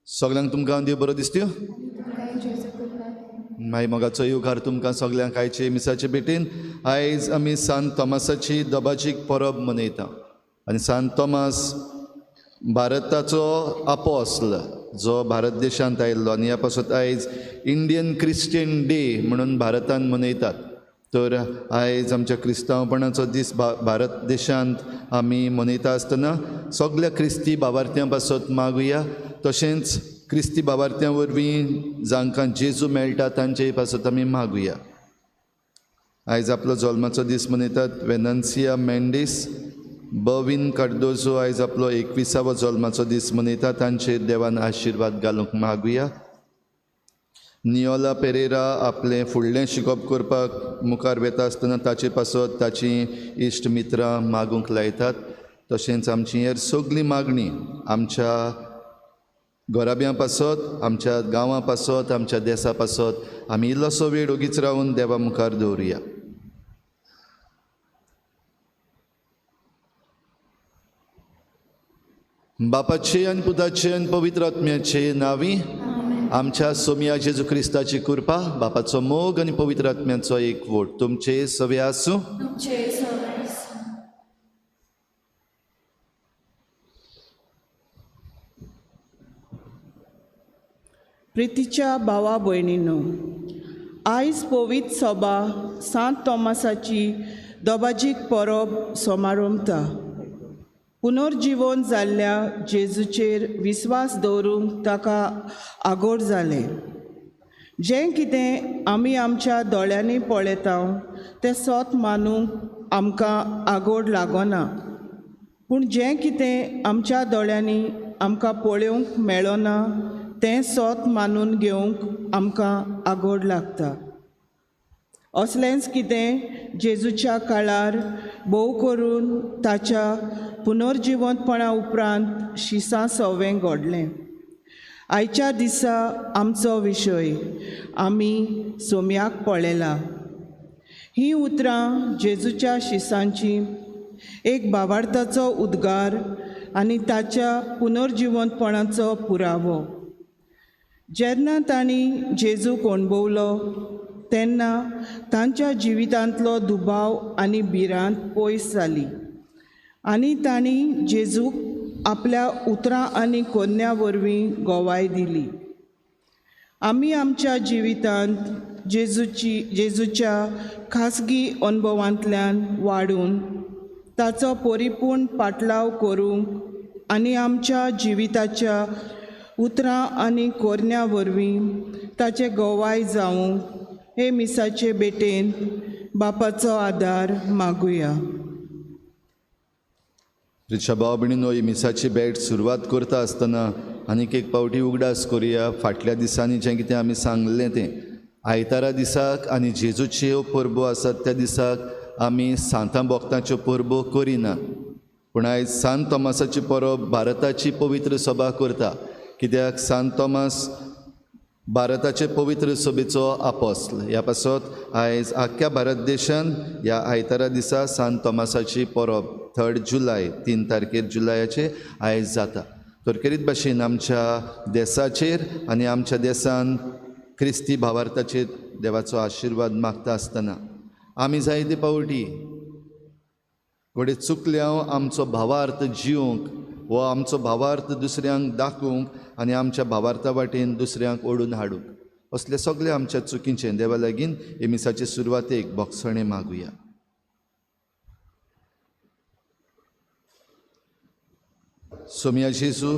सगळ्यांक तुमकां देव बरो दिसत्यो. माय मोगाचो येवकार तुमकां सगळ्यांक आयचे मिसाचे भेटेन. आयज आमी सांत तोमासाची दबाजीक परब मनयता आनी सांत तोमास भारताचो आपोस्ल जो भारत देशांत आयिल्लो आनी ह्या पासत आयज इंडियन क्रिस्टियन डे म्हणून भारतान मनयतात. तर आयज आमच्या क्रिस्तांवपणाचो दीस भारत देशांत आमी मनयता आसतना सगळ्या क्रिस्ती बाबार्थ्यां पासत मागुया. तशेंच क्रिस्ती बाबार्थ्यां वरवीं जांकां जेजू मेळटा तांचे पासत आमी मागुया. आयज आपलो जल्माचो दीस मनयतात वेनन्सिया मेंडीस, बवीन कार्दोजो आयज आपलो 21वो जल्माचो दीस मनयता, तांचेर देवान आशिर्वाद घालूंक मागुया. नियोला पेरेरा आपलें फुडलें शिकप करपाक मुखार वेता आसतना ताचे पासत ताची इश्ट मित्रां मागूंक लायतात. तशेंच आमची हेर सगळी मागणी आमच्या घराब्यां पासत, आमच्या गांवां पासत, आमच्या देसा पासत आमी इल्लोसो वेळ ओगीच रावन देवा मुखार दवरुया. बापाचे आनी पुताचे आनी पवित्र आत्म्याचे नांवी आमच्या सोमया जेजू क्रिस्ताची कृपा, बापाचो मोग आनी पवित्र आत्म्याचो एकवट तुमचे सवे आसूं. प्रितीच्या भावा भयणीनो, आयज पवित्र सभा सांत तोमासाची दबाजीक परब समारंभता. पुनर्जिवन जाल्ल्या जेजूचेर विस्वास दवरूंक ताका आगोर जालें. जें कितें आमी आमच्या दोळ्यांनी पळयता तें सोत मानूंक आमकां आगोड लागना, पूण जें कितें आमच्या दोळ्यांनी आमकां पळोवंक मेळना तें सोत मानून घेवंक आमकां आगोड लागता. असलेंच कितें जेजूच्या काळार भोव करून ताच्या पुनर्जिवंतपणा उपरांत शिसां सवें घडलें. आयच्या दिसा आमचो विशय आमी सोम्याक पळयला. हीं उतरां जेजूच्या शिसांची एक भावार्थाचो उद्गार आनी ताच्या पुनर्जिवंतपणाचो पुरावो. जेन्ना तांणी जेजूक अणभवलो तेन्ना तांच्या जिवितांतलो दुबाव आनी भिरांत पयस जाली आनी तांणी जेजूक आपल्या उतरां आनी कोन्या वरवीं गवाय दिली. आमी आमच्या जिवितांत जेजूच्या खासगी अणभवांतल्यान वाडून ताचो परिपूर्ण पाटलाव करूंक आनी आमच्या जिविताच्या उतरां आनी कोरन्या वरवीं ताचे गवाय जावंक हे मिसाचे भेटेन बापाचो आदार मागुया. रिक्षा भाव भयणीनो, ही मिसाची भेट सुरवात करता आसतना आनीक एक पावटी उगडास करुया फाटल्या दिसांनी जें कितें आमी सांगलें तें. आयतारा दिसाक आनी जेजूच्यो परबो आसात त्या दिसाक आमी सांतां भक्तांच्यो परबो करिनात, पूण आयज सांत तोमासाची परब भारताची पवित्र सभा करता. कित्याक सांत तोमास भारताचे पवित्र सभेचो आपोस्ल. ह्या पासत आयज आख्ख्या भारत देशान ह्या आयतारा दिसा सांत तोमासाची परब 3 जुलय 3 तारखेर जुलयाचे आयज जाता. तर खेरीत भाशेन आमच्या देसाचेर आनी आमच्या देसान क्रिस्ती भावार्थाचेर देवाचो आशिर्वाद मागता आसतना आमी जायते पावटी घडये चुकल्या आमचो भावार्थ जिवंक वो आमचो भावार्थ दुसऱ्यांक दाखोवंक आनी आमच्या भावार्था वाटेन दुसऱ्यांक ओडून हाडूंक असले सगळे आमच्या चुकींचें देवा लागीं हे मिसाचे सुरवातेक बोगसणें मागुया. सोम्या जेजू,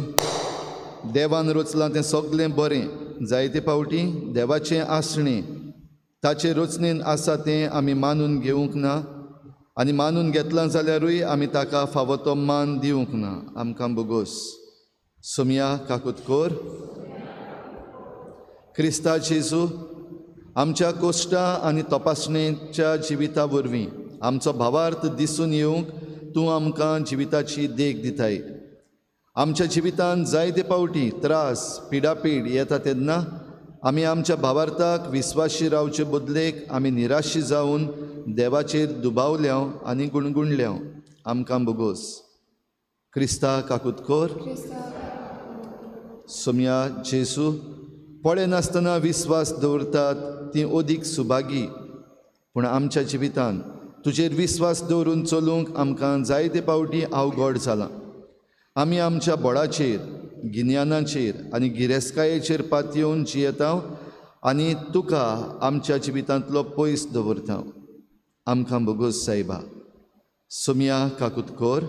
देवान रचलां तें सगळें बरें. जायते पावटी देवाचें आसणें ताचे रचणेन आसा तें आमी मानून घेवंक ना आनी मानून घेतलां जाल्यारूय आमी ताका फावो तो मान दिवंक ना. आमकां बोगोस. सोम्या काकूत कोर. क्रिस्ता जेजू, आमच्या कोश्टा आनी तपासणेच्या जिविता वरवीं आमचो भावार्थ दिसून येवंक तूं आमकां जिविताची देख दिताय. आमच्या जिवितांत जायते पावटी त्रास पिडापीड येता तेन्ना आमी आमच्या भावार्थाक विस्वाशी रावचे बदलेक आमी निराशी जावन देवाचेर दुबावल्या आनी गुणगुणल्या. आमकां बोगोस. क्रिस्ता काकूत कोर. सोम्या जेजू, पळयनासतना विस्वास दवरतात ती अदीक सुभागी, पूण आमच्या जिवितांत तुजेर विस्वास दवरून चलूंक आमकां जायते पावटी अवघड जालां. आमी आमच्या बळाचेर, गिन्यानाचेर आनी गिरेस्तकायेचेर पातयेवन जियेता आनी तुका आमच्या जिवितांतलो पयस दवरता. आमकां बोगोस सायबा. सोम्या काकूत कोर.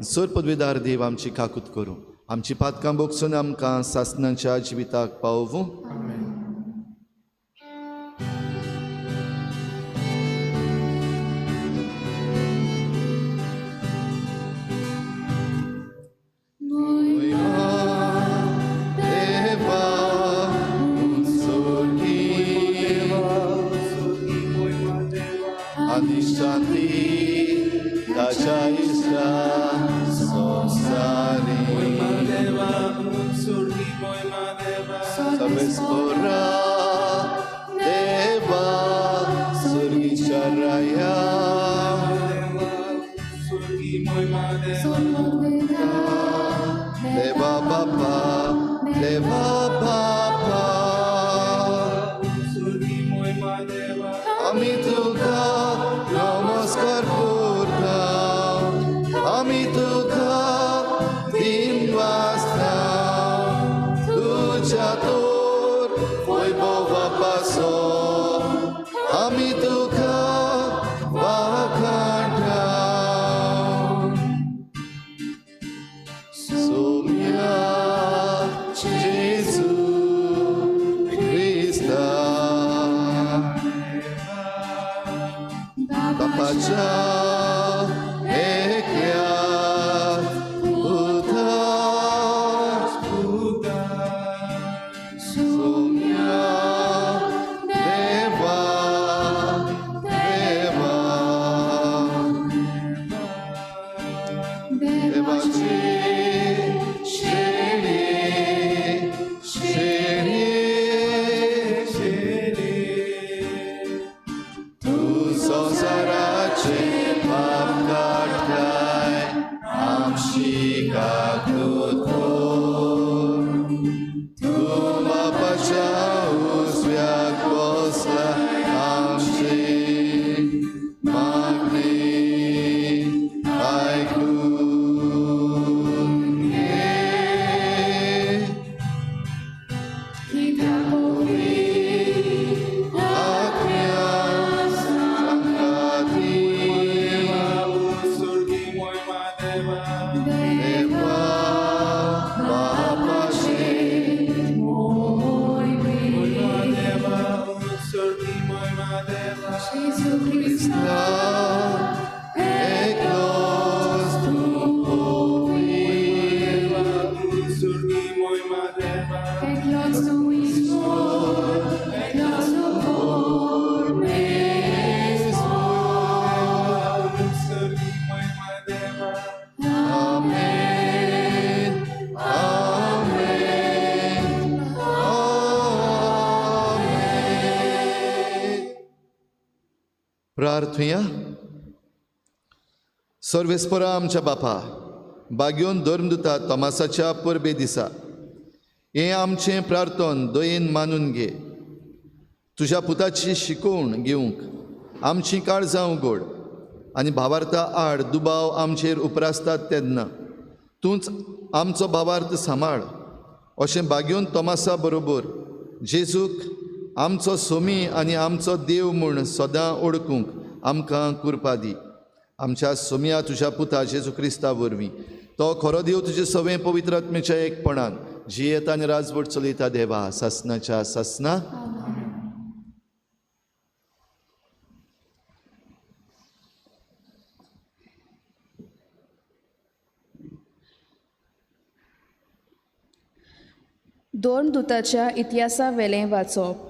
सर पदवेदार देव आमची काकूत करूं, आमची पातकां बोगसून आमकां सासणाच्या जिविताक पावोवूं. Amen. Amen. प्रार्थुया. सर्वेस्परा आमच्या बापा, बागयोन धर्मदुता तोमासाच्या परबे दिसा हें आमचें प्रार्थन दयेन मानून घे. तुज्या पुताची शिकवण घेवंक आमचीं काळजां उगड आनी भावार्था आड दुबाव आमचेर उपरासतात तेन्ना तूंच आमचो भावार्थ सांबाळ. अशें बागयोन तोमासा बरोबर जेजूक आमचो सोमी आनी आमचो देव म्हूण सदां ओळखूंक आमकां कुरपा दी. आमच्या सोमिया तुज्या पुता जेजू क्रिस्ता वरवीं, तो खरो देव तुजे सवें पवित्र आत्मेच्या एकपणान जियेता आनी राजवट चलयता देवा सासनाच्या सासना. दोन दुताच्या इतिहासा वेलें वाचप.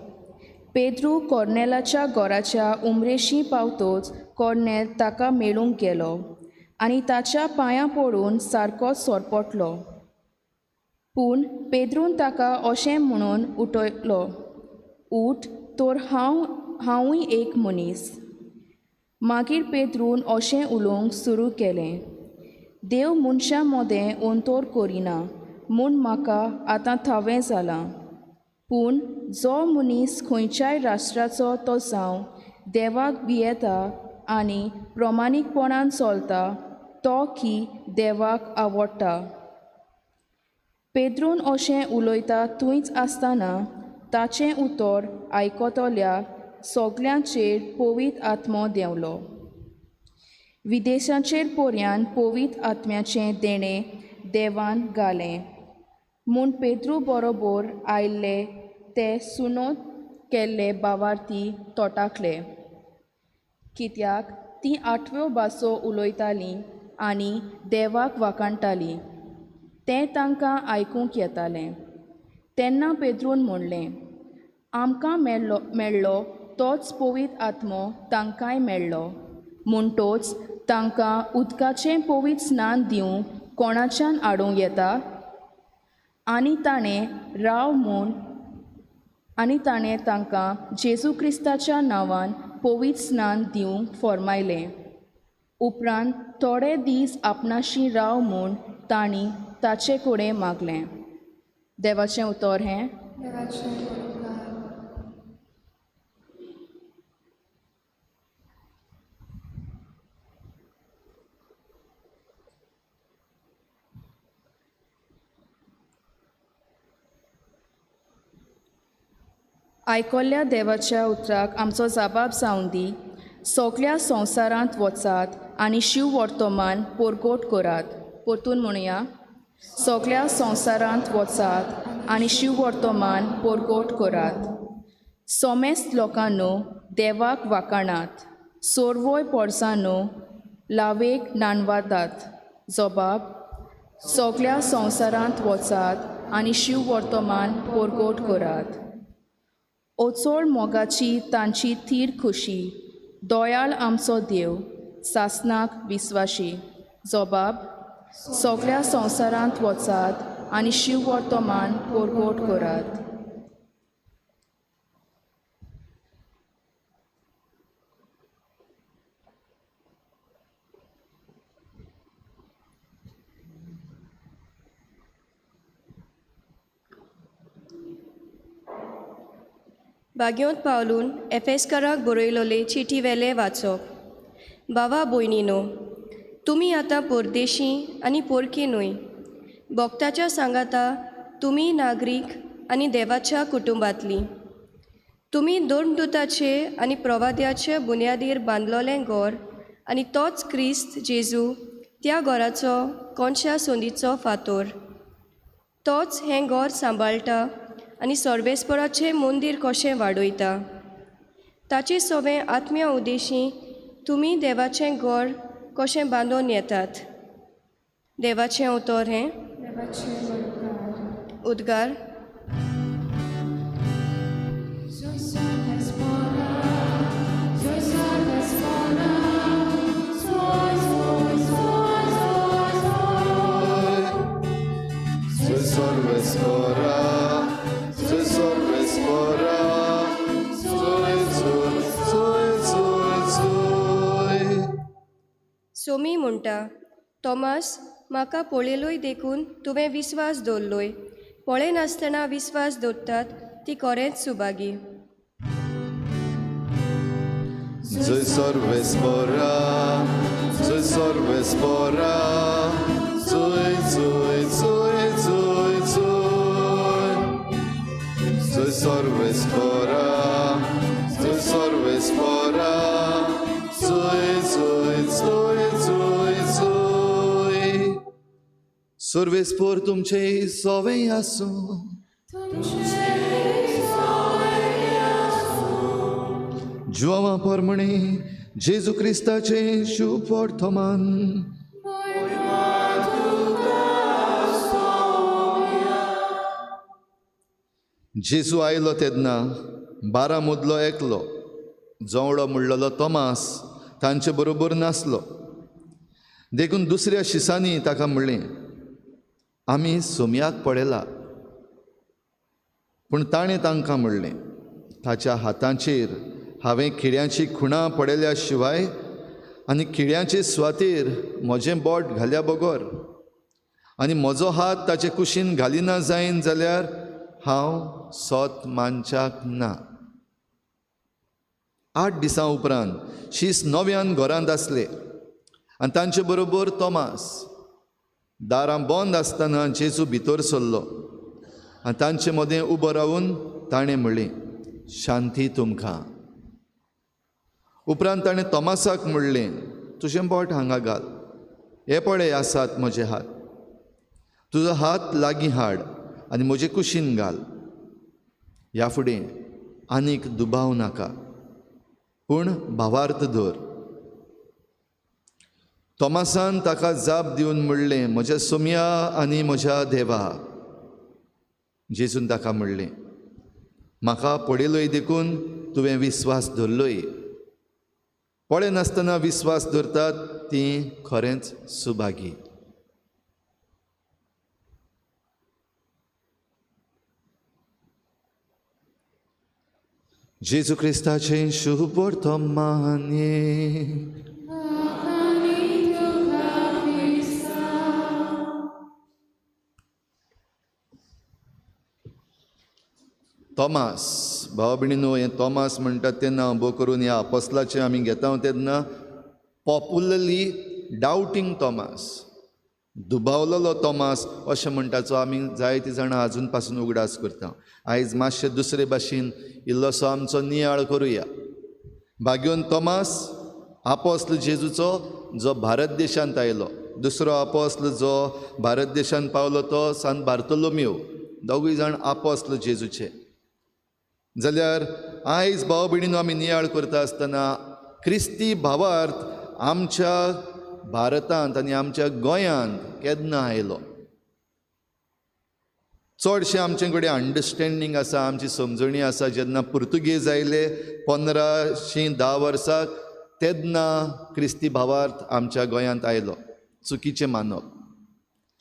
पेद्रू कॉर्नेलाच्या घराच्या उमरेशी पावतोच कॉर्नेल ताका मेळूंक गेलो आनी ताच्या पांयां पडून सारको सोरपटलो. पूण पेद्रून ताका अशें म्हणून उठयलो, उठ तर हांवूय एक मनीस. मागीर पेद्रून अशें उलोवंक सुरू केलें, देव मनशां मदें अंतर करिना म्हूण म्हाका आतां थावें जालां. पूण जो मनीस खंयच्याय राष्ट्राचो तो जावं देवाक भियेता आनी प्रमाणीकपणान चलता तो की देवाक आवडटा. पेद्रून अशें उलयता थंयच आसतना ताचें उतर आयकतल्या सगल्यांचेर पवित्र आत्मो देंवलो. विदेशाचेर पर्यान पवित्र आत्म्याचें देणें देवान घालें म्हूण पेद्रू बरोबर आयिल्ले ते सुनोत केल्ले बावार्थी तोटाकले, कित्याक तीं आठव्यो भासो उलयतालीं आनी देवाक वाखाणटालीं तें तांकां आयकूंक येतालें. तेन्ना पेद्रून म्हणलें, आमकां मेळ्ळो तोच पवित्र आत्मो तांकांय मेळ्ळो, म्हणटोच तांकां उदकाचें पवित्र स्नान दिवंक कोणाच्यान हाडूंक येता. आनी ताणें राव म्हूण आनी ताणें तांकां जेजू क्रिस्ताच्या नांवान पवित्र स्नान दिवंक फर्मायलें. उपरांत थोडे दीस आपणाशी राव म्हूण तांणी ताचे कडेन मागलें. देवाचें उतर हें. आयकल्ल्या देवाच्या उतराक आमचो जबाब जावन दी. सगल्या संवसारांत वचात आनी शिव वर्तमान परगट करात. परतून म्हणया, सगल्या संवसारांत वचात आनी शिव वर्तमान परगट करात. सोमेस्त लोकांनो देवाक वाखाणात, सोरवय पोरसांनो लावेक नाणवातात. जबाब, सगल्या संवसारांत वचात आनी शिव वर्तमान परगट करात. ओचोळ मोगाची तांची थीर खुशी, दयाळ आमचो देव सासनाक विस्वाशी. जबाब, सगल्या संवसारांत वचात आनी शिव वर्तमान परगट करात. बाग्योंत पावलून एफेस्कराक बरयलोले चिटी वेले वाचप. बाबा भयणीनो, तुमी आतां परदेशी आनी पोरकी न्हय, भक्ताच्या सांगाता तुमी नागरीक आनी देवाच्या कुटुंबांतली. तुमी धर्मदुताचे आनी प्रवाद्याचे बुन्यादीर बांदलोलें घर आनी तोच क्रिस्त जेजू त्या घराचो कोनशा संदीचो फातोर. तोच हें घर सांबाळटा आनी सर्वेस्पराचें मंदीर कशें वाडयता. ताचे सवें आत्म्या उदेशी तुमी देवाचें घर कशें बांदून येतात. देवाचें उतर हें. उद्गार. म्हणटा, तोमास, म्हाका पळयलोय देखून तुवें विस्वास दवरलोय. पळयनासतना विस्वास दवरतात ती खरेंच सुभागी. जय सर्वेस्परा, जय सर्वेस्परा, जय जय जय जय जय. जय सर्वेस्परा, जय सर्वेस्परा, जय जय जय जय जय. सर्वेस्पर तुमचे सोवे आसूं. जुआंवा परमणे जेजू क्रिस्ताचें शुभ वर्तमान. जेजू आयलो तेन्ना 12 मदलो एकलो जोवळो म्हणलेलो तोमास तांचे बरोबर नासलो. देखून दुसऱ्या शिसांनी ताका म्हणलें, आमी सोमयाक पळयला. पूण ताणें तांकां म्हणलें, ताच्या हातांचेर हांवें किड्यांची खुणां पळयल्या शिवाय आनी किड्यांचे सुवातेर म्हजें बोट घाल्या बगर आनी म्हजो हात ताचे कुशीन घालिना जायन जाल्यार हांव सोत मानच्याक ना. 8 दिसां उपरांत शीस नव्यान घरांत आसले आनी तांचे बरोबर तोमास. दारां बंद आसतना जेजू भितर सरलो आनी तांचे मदें उबो रावून ताणें म्हणलें, शांती तुमकां. उपरांत ताणें तोमासाक म्हणलें, तुजें बोट हांगा घाल, हे पळय आसात म्हजे हात, तुजो हात लागीं हाड आनी म्हजे कुशीन घाल. ह्या फुडें आनीक दुबाव नाका, पूण भावार्थ धर. तोमासान ताका जाप दिवन म्हणलें, म्हज्या सोमया आनी म्हज्या देवा. जेजून ताका म्हणलें, म्हाका पळयलोय देखून तुवें विस्वास धरलोय. पळयनासतना विस्वास धरतात ती खरेंच सुभागी. जेजू क्रिस्ताचें शुभ वर्तमान. तोमास, भाव भयणीनो, हें तोमास म्हणटात तेन्ना उबो करून ह्या अपोस्लाचें आमी घेता तेन्ना पॉप्युलरली डावटींग तोमास, दुबावलेलो तोमास अशें म्हणटाचो आमी जायतीं जाणां आजून पासून उगडास करता. आयज मातशें दुसरे भाशेन इल्लोसो आमचो नियाळ करुया. भाग्योन तोमास आपोस्ल जेजूचो जो भारत देशांत आयलो, दुसरो आपोस्ल जो भारत देशांत पावलो तो सांत बार्तोलोमेव. दोगूय जाण आपोस्ल जेजूचे. जाल्यार आयज भाव भयणीनो आमी नियाळ करता आसतना क्रिस्ती भावार्थ आमच्या भारतांत आनी आमच्या गोंयांत केन्ना आयलो? चडशें आमचे कडेन अंडरस्टँडींग आसा, आमची समजणी आसा. जेन्ना पुर्तुगेज आयले 1510 वर्साक तेन्ना क्रिस्ती भावार्थ आमच्या गोंयांत आयलो. चुकीचें मानप.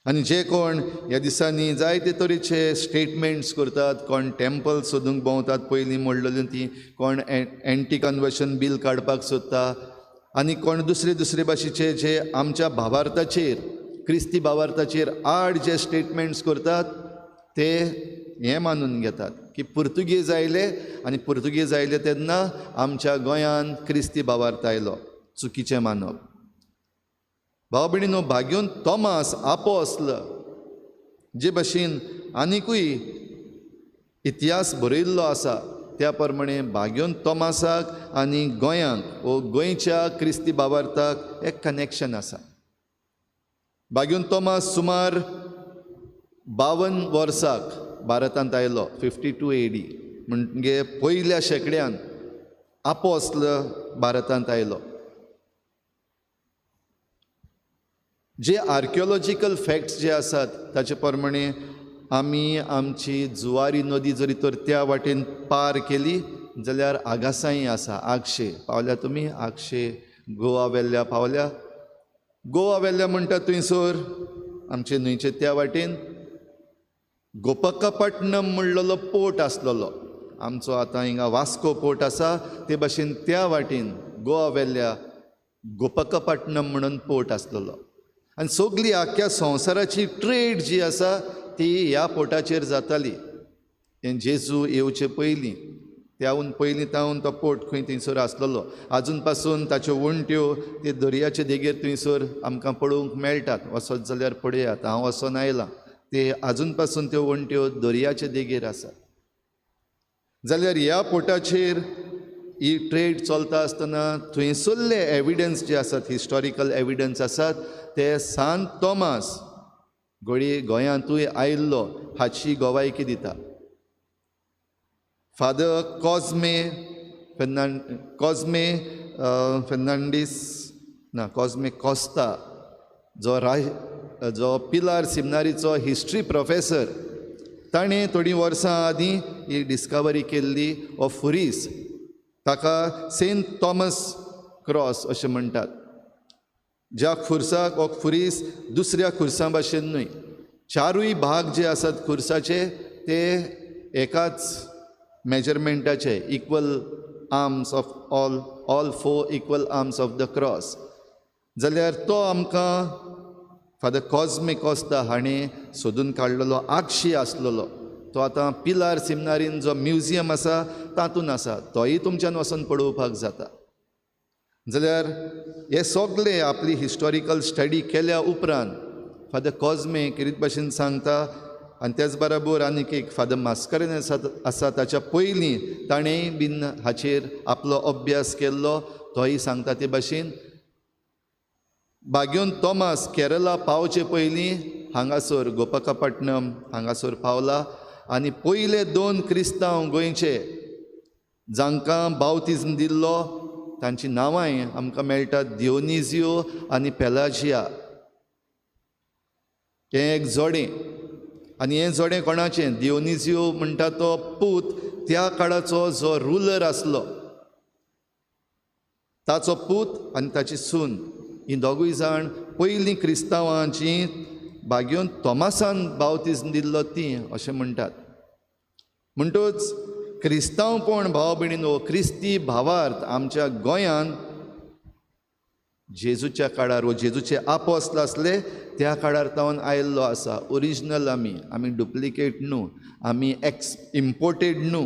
आनी जे कोण ह्या दिसांनी जायते तरेचे स्टेटमेंट्स करतात, कोण टेम्पल सोदूंक भोंवतात पयलीं मोडलेलीं तीं, कोण एंटी कन्वर्शन बील काडपाक सोदता आनी कोण दुसरे दुसरे भाशेचे जे आमच्या भावार्थाचेर, क्रिस्ती भावार्थाचेर आड जे स्टेटमेंट्स करतात ते हें मानून घेतात की पुर्तुगेज आयले आनी पुर्तुगेज आयले तेन्ना आमच्या गोंयांत क्रिस्ती भावार्थ आयलो. चुकीचें मानप. भाव भयणीनो, भाग्योन तोमास आपोस्ल जे भाशेन आनिकूय इतिहास बरयल्लो आसा त्या प्रमाणे भाग्योन तोमासाक आनी गोंयांक वो गोंयच्या क्रिस्ती भावार्थाक एक कनेक्शन आसा. भाग्योन तोमास सुमार 52 वर्साक भारतांत आयलो, 52 AD, म्हणजे पयल्या शेंकड्यान आपोस्ल भारतांत आयलो. जे आर्किओलॉजिकल फॅक्ट्स जे आसात ताचे प्रमाणे आमी आमची जुवारी नदी जरी तर त्या वाटेन पार केली जाल्यार आगासाई आसा, आगशे पावल्या तुमी, आगशे गोवा वेल्ल्या पावल्या. गोवा वेल्ल्या म्हणटा थंयसर आमचे न्हंयचे त्या वाटेन गोपकापट्टणम म्हणलेलो पोर्ट आसलेलो. आमचो आतां हिंगा वास्को पोर्ट आसा ते भाशेन त्या वाटेन गोवा वेल्ल्या गोपकपट्टणम म्हणून पोर्ट आसलेलो आनी सगली आख्ख्या संवसाराची ट्रेड जी आसा ती ह्या पोर्टाचेर जाताली. हें जेजू येवचे पयलीं, त्याहून पयलीं तावन तो पोर्ट खंय थंयसर आसलेलो. आजून पासून ताच्यो वण्ट्यो ते दर्याचे देगेर थंयसर आमकां पळोवंक मेळटात. वचत जाल्यार पळयात, हांव वचोन आयलां, ते आजून पासून त्यो वण्ट्यो दर्याचे देगेर आसात. जाल्यार ह्या पोर्टाचेर ही ट्रेड चलता आसतना थंयसरले एविडन्स जे आसात, हिस्टॉरिकल एविडन्स आसात, ते सांत तोमास घडये गोंयांतूय आयिल्लो हाची गवायकी दिता. फादर कॉजमे फेर्नांडीस ना कॉजमे कोस्ता जो पिलार सिमनारीचो हिस्ट्री प्रोफेसर, ताणें थोडीं वर्सां आदीं ही डिस्कवरी केल्ली हो फुरीस, ताका सेंट थॉमस क्रॉस अशें म्हणटात. ज्या खुर्साक हो खुरीस दुसऱ्या खुर्सां भाशेन न्हय, चारूय भाग जे आसात खुर्साचे ते एकाच मेजरमेंटाचे, equal arms of all four equal arms of the cross. जाल्यार तो आमकां फादर कॉजमे कोस्ता हाणें सोदून काडलेलो आगशी आसलेलो. तो आतां पिलार सिमनारीन जो म्युजियम आसा तातूंत आसा, तोय तुमच्यान वचोन पळोवपाक जाता. जाल्यार हे सगळे आपली हिस्टॉरिकल स्टडी केल्या उपरांत फादर कॉजमे कितें भाशेन सांगता, आनी त्याच बराबर आनीक एक फादर मास्करेन्हस आसा, ताच्या पयलीं ताणेंय बीन हाचेर आपलो अभ्यास केल्लो, तोय सांगता ते भाशेन बाग्योन तोमास केरला पावचे पयलीं हांगासर गोपकापट्टणम हांगासर पावला आनी पयले 2 क्रिस्तांव गोंयचे जांकां बावतिज्म दिल्लो तांची नांवांय आमकां मेळटात, दियोनिजियो आनी पेलाजिया. हें एक जोडें, आनी हें जोडें कोणाचें? दियोनिजियो म्हणटा तो पूत त्या काळाचो जो रुलर आसलो ताचो पूत आनी ताची सून, ही दोगूय जाण पयलीं क्रिस्तांवांची बाग्योन तोमासान बावतिज्म दिल्लो ती अशें म्हणटात. म्हणटूच क्रिस्तांवपण भाव भयणीनो, क्रिस्ती भावार्थ आमच्या गोंयान जेजूच्या काळार वो जेजूचे आपोस्ल आसले त्या काळार तावन आयिल्लो आसा. ओरिजिनल आमी डुप्लिकेट न्हू, आमी इम्पोर्टेड न्हू.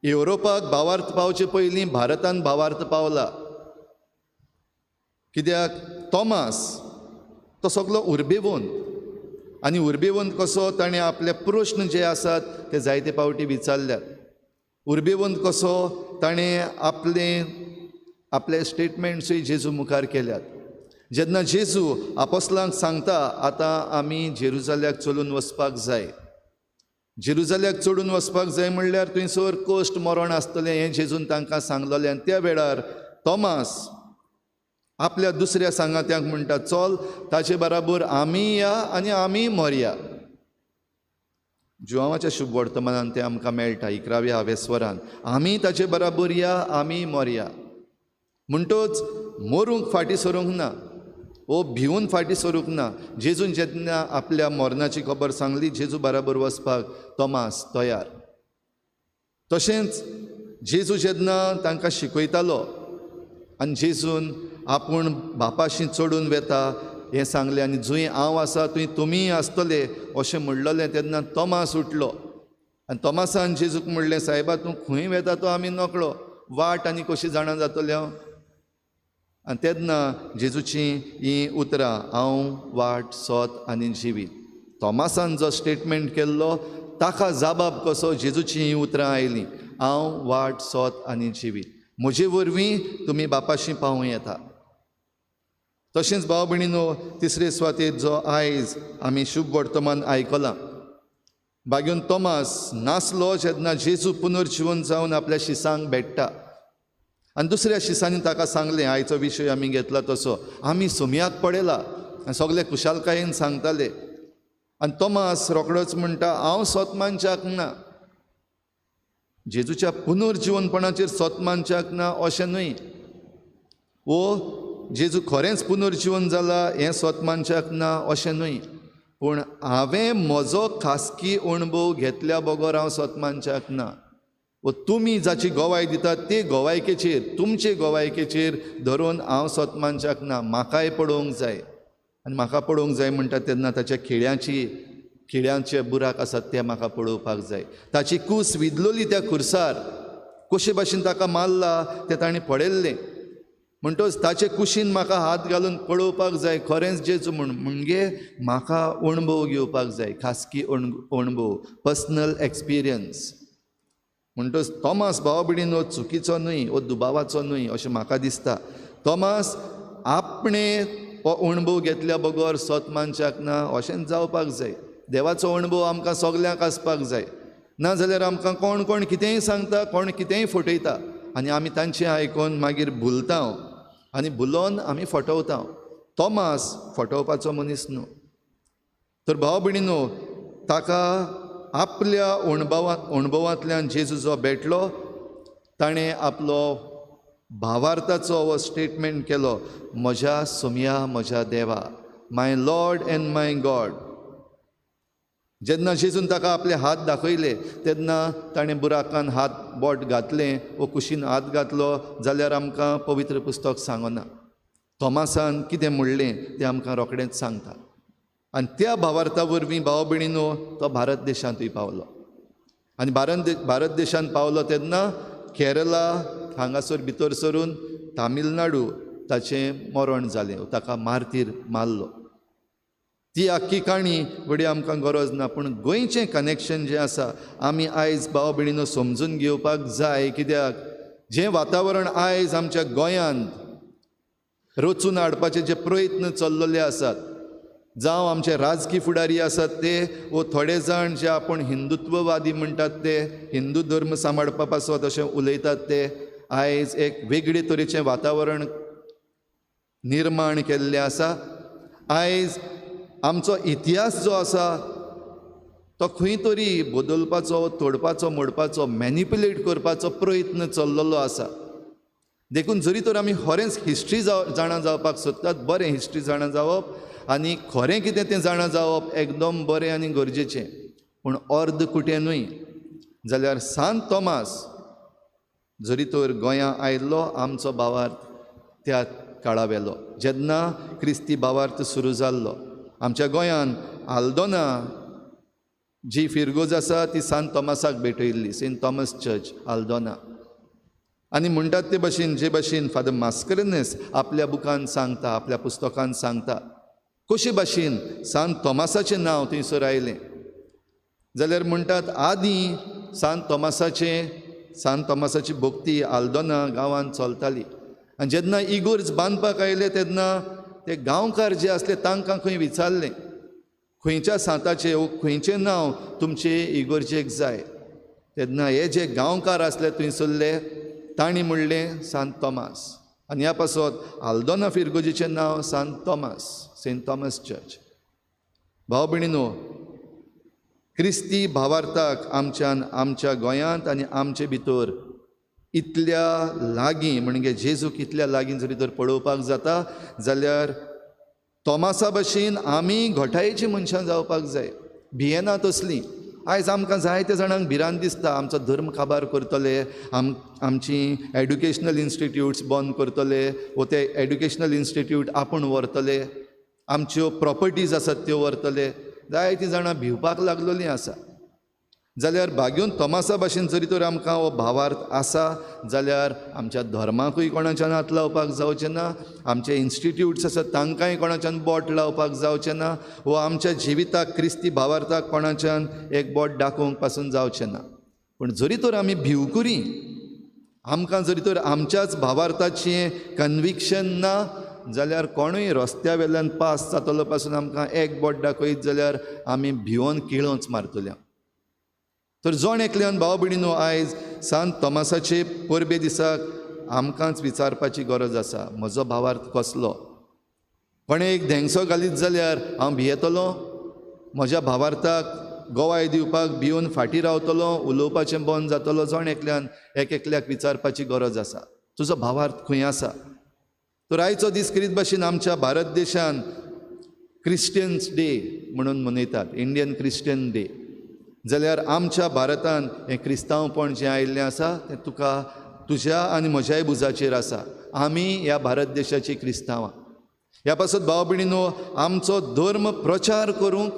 युरोपाक भावार्थ पावचे पयलीं भारतान भावार्थ पावला. कित्याक तोमास तो सगलो उर्बेवंत, आनी उर्बेवंत कसो ताणें आपले प्रश्न जे आसात ते जायते पावटी विचारल्यात. उर्बेवंत कसो ताणें आपले स्टेटमेंट्सूय जेजू मुखार केल्यात. जेन्ना जेजू आपोस्लांक सांगता आतां आमी जेरुजाल्याक चलून वचपाक जाय, जेरुजाल्याक चडून वचपाक जाय म्हणल्यार थंयसर कश्ट मरण आसतलें हें जेजून तांकां सांगलेलें. आनी त्या वेळार तोमास आपल्या दुसऱ्या सांगात्यांक म्हणटा, चल ताचे बराबर आमी या आनी आमी मरया. जुआंवाच्या शुभ वर्तमानान तें आमकां मेळटा 11व्या हावेस्वरान, आमी ताचे बराबर या आमी मरया. म्हणटच मरूंक फाटीं सरूंक ना, वो भिवून फाटीं सरूंक ना. जेजून जेन्ना आपल्या मरणाची खबर सांगली, जेजू बराबर वचपाक तोमास तयार. तशेंच जेजू जेन्ना तांकां शिकयतालो आनी जेजून आपूण बापाशी चडून वेता हें सांगलें आनी जंय हांव आसा थंय तुमीय आसतले अशें म्हणलेलें, तेन्ना तोमास उठलो आनी तोमासान जेजूक म्हणलें, सायबा तूं खंय वेता तो आमी नकळो, वाट आनी कशी जाणा जातले हांव. आनी तेन्ना जेजूची हीं उतरां, हांव वाट सोत आनी जिवीत. तोमासान जो स्टेटमेंट केल्लो ताका जाबाब कसो जेजूची हीं उतरां आयलीं, हांव वाट सोत आनी जिवीत, म्हजे वरवीं तुमी बापाशी पावूं येता. तशेंच भाव भयणीनो, तिसरे सुवातेर जो आयज आमी शुभ वर्तमान आयकलां, बाग्योन तोमास नासलो जेन्ना जेजू पुनर्जिवन जावन आपल्या शिसांक भेट्टा आनी दुसऱ्या शिसांनी ताका सांगलें, आयचो विशय आमी घेतला तसो, आमी सोमयाक पळयला आनी सगळे खुशालकायेन सांगताले. आनी तोमास रोखडोच म्हणटा, हांव सोत मानच्याक ना. जेजूच्या पुनर्जिवनपणाचेर सोत मानच्याक ना अशें न्हय, वो जेजू खरेंच पुनर्जिवन जाला हें सोत मानच्याक ना अशें न्हय, पूण हांवें म्हजो खासगी अणभव घेतल्या बगर हांव सोत मानच्याक ना, वो तुमी जाची गवाय दितात ते गवायकेचेर, तुमचे गवायकेचेर धरून हांव सत मानच्याक ना, म्हाकाय पळोवंक जाय. आनी म्हाका पळोवंक जाय म्हणटा तेन्ना ताच्या खिळ्यांचे बुराक आसात ते म्हाका पळोवपाक जाय. ताची कूस विदलोली त्या खुर्सार, कशे भाशेन ताका मारला तें ताणें पळयल्लें. म्हणटच ताचे कुशीन म्हाका हात घालून पळोवपाक जाय खरेंच जेजू म्हूण. म्हणजे म्हाका अणभव घेवपाक जाय, खासगी अणभव, पर्सनल एक्सपिरियन्स. म्हणटच तोमास भाव भयणीन हो चुकीचो न्हय, हो दुबावाचो न्हय अशें म्हाका दिसता. तोमास आपणें हो अणभव घेतल्या बगर सत मानच्याक ना अशेंच जावपाक जाय. देवाचो अणभव आमकां सगल्यांक आसपाक जाय, ना जाल्यार आमकां कोण कोण कितेंय सांगता, कोण कितेंय फटयता आनी आमी तांचें आयकून मागीर भुलता आनी भुलोन आमी फटवता. तोमास फटोवपाचो मनीस न्हू. तर भाव भयणीनो, ताका आपल्या अणभवांतल्यान जेजू जो भेटलो ताणें आपलो भावार्थाचो हो स्टेटमेंट केलो, म्हज्या सोमया म्हज्या देवा, my lord and my God. जेन्ना जेजून ताका आपले हात दाखयले तेन्ना ताणें बुराकान हात बोट घातलें वो कुशीन हात घातलो जाल्यार आमकां पवित्र पुस्तक सांगना. तोमासान कितें म्हणलें तें आमकां रोखडेंच सांगता. आनी त्या भावार्था वरवीं भाव भयणीनो तो भारत देशांतूय पावलो. आनी भारत देशांत पावलो तेन्ना केरला हांगासर भितर सरून तामिळनाडू ताचें मरण जालें, ताका मार्तीर मारलो. ती आख्खी काणी घडये आमकां गरज ना, पूण गोंयचें कनेक्शन जें आसा आमी आयज भाव भयणीनो समजून घेवपाक जाय. कित्याक जें वातावरण आयज आमच्या गोंयांत रचून हाडपाचे जे प्रयत्न चल्लेले आसात, जावं आमचे राजकी फुडारी आसात ते वो थोडे जाण जे आपूण हिंदुत्ववादी म्हणटात ते हिंदू धर्म सांबाळपा पासत अशें उलयतात ते आयज एक वेगळे तरेचें वातावरण निर्माण केल्लें आसा. आयज आमचो इतिहास जो आसा तो खंय तरी बदलपाचो, तोडपाचो, मोडपाचो, मॅनिपुलेट करपाचो प्रयत्न चल्लेलो आसा. देखून जरी तर आमी खरेंच हिस्ट्री जाणा जावपाक सोदतात, बरें हिस्ट्री जाणा जावप आनी खरें कितें तें जाणा जावप एकदम बरें आनी गरजेचें, पूण अर्द कुटें न्हय. जाल्यार सांत तोमास जरी तर गोंयां आयिल्लो आमचो भावार्थ त्या काळा वेलो जेन्ना क्रिस्ती भावार्थ सुरू जाल्लो. आमच्या गोंयान आल्दोना जी फिरगोज आसा ती सांत तोमासाक भेटयल्ली, सेंट थॉमस चर्च आल्दोना. आनी म्हणटात ते भशेन जे भशेन फादर मास्करेन्हस आपल्या बुकान सांगता, आपल्या पुस्तकान सांगता कशे भाशेन सांत तोमासाचें नांव थंयसर आयलें जाल्यार म्हणटात आदीं सांत तोमासाची भक्ती आल्दोना गांवांत चलताली. आनी जेन्ना इगोर्ज बांदपाक आयले तेन्ना ते गांवकार जे आसले तांकां खंय विचारलें खंयच्या सांताचें वो खंयचें नांव तुमचे इगोर्जेक जाय, तेन्ना हे जे गांवकार आसले थंयसरले तांणी म्हणलें सांत तोमास. आनी ह्या पासत आल्दोना फिरगोजीचें नांव सांत तोमास, सेंट थॉमस चर्च. भाव भयणीनो, क्रिस्ती भावार्थाक आमच्यान आमच्या गोंयांत आनी आमचे भितर इतल्या लागीं म्हणजे जेजूक इतल्या लागीं जरी तर पळोवपाक जाता जाल्यार तोमासा भशेन आमी घटायेची मनशां जावपाक जाय, भियेना तसलीं. आयज आमकां जायते जाणांक भिरांत दिसता, आमचो धर्म काबार करतले, आमची एड्युकेशनल इन्स्टिट्यूट्स बंद करतले वो ते एड्युकेशनल इन्स्टिट्यूट आपूण व्हरतले, आमच्यो प्रॉपर्टीज आसात त्यो व्हरतले. जायतीं जाणां भिवपाक लागलेलीं आसा. जाल्यार भाग्यून तोमासा भाशेन जरी तर आमकां हो भावार्थ आसा जाल्यार आमच्या धर्माकूय कोणाच्यान हात लावपाक जावचें ना, आमचे इन्स्टिट्यूट्स आसात तांकांय कोणाच्यान बोट लावपाक जावचें ना, वो आमच्या जिविताक क्रिस्ती भावार्थाक कोणाच्यान एक बोट दाखोवंक पासून जावचें ना. पूण जरी तर आमी भिवकुरी, आमकां जरी तर आमच्याच भावार्थाचें कन्विक्शन ना जाल्यार कोणूय रस्त्या वेल्यान पास जातलो पासून आमकां एक बोट दाखयत जाल्यार आमी भिवोन किळोंच मारतले. तर जण एकल्यान भाव भयणीनो आयज सांत तोमासाचे परबे दिसाक आमकांच विचारपाची गरज आसा, म्हजो भावार्थ कसलो? कोणें एक धेंगसो घालीत जाल्यार हांव भियेतलो, म्हज्या भावार्थाक गवाय दिवपाक भिवन फाटीं रावतलो, उलोवपाचें बंद जातलो? जण एकल्यान एक एकल्याक विचारपाची गरज आसा, तुजो भावार्थ खंय आसा? तर आयचो दीस करीत भाशेन आमच्या भारत देशान क्रिस्टियन्स डे म्हणून मनयतात, इंडियन क्रिस्टियन डे. जाल्यार आमच्या भारतान हें क्रिस्तांवपण जें आयिल्लें आसा तें तुका तुज्या आनी म्हज्याय भुजाचेर आसा. आमी ह्या भारत देशाची क्रिस्तांवां. ह्या पासत भाव भयणीनो आमचो धर्म प्रचार करूंक,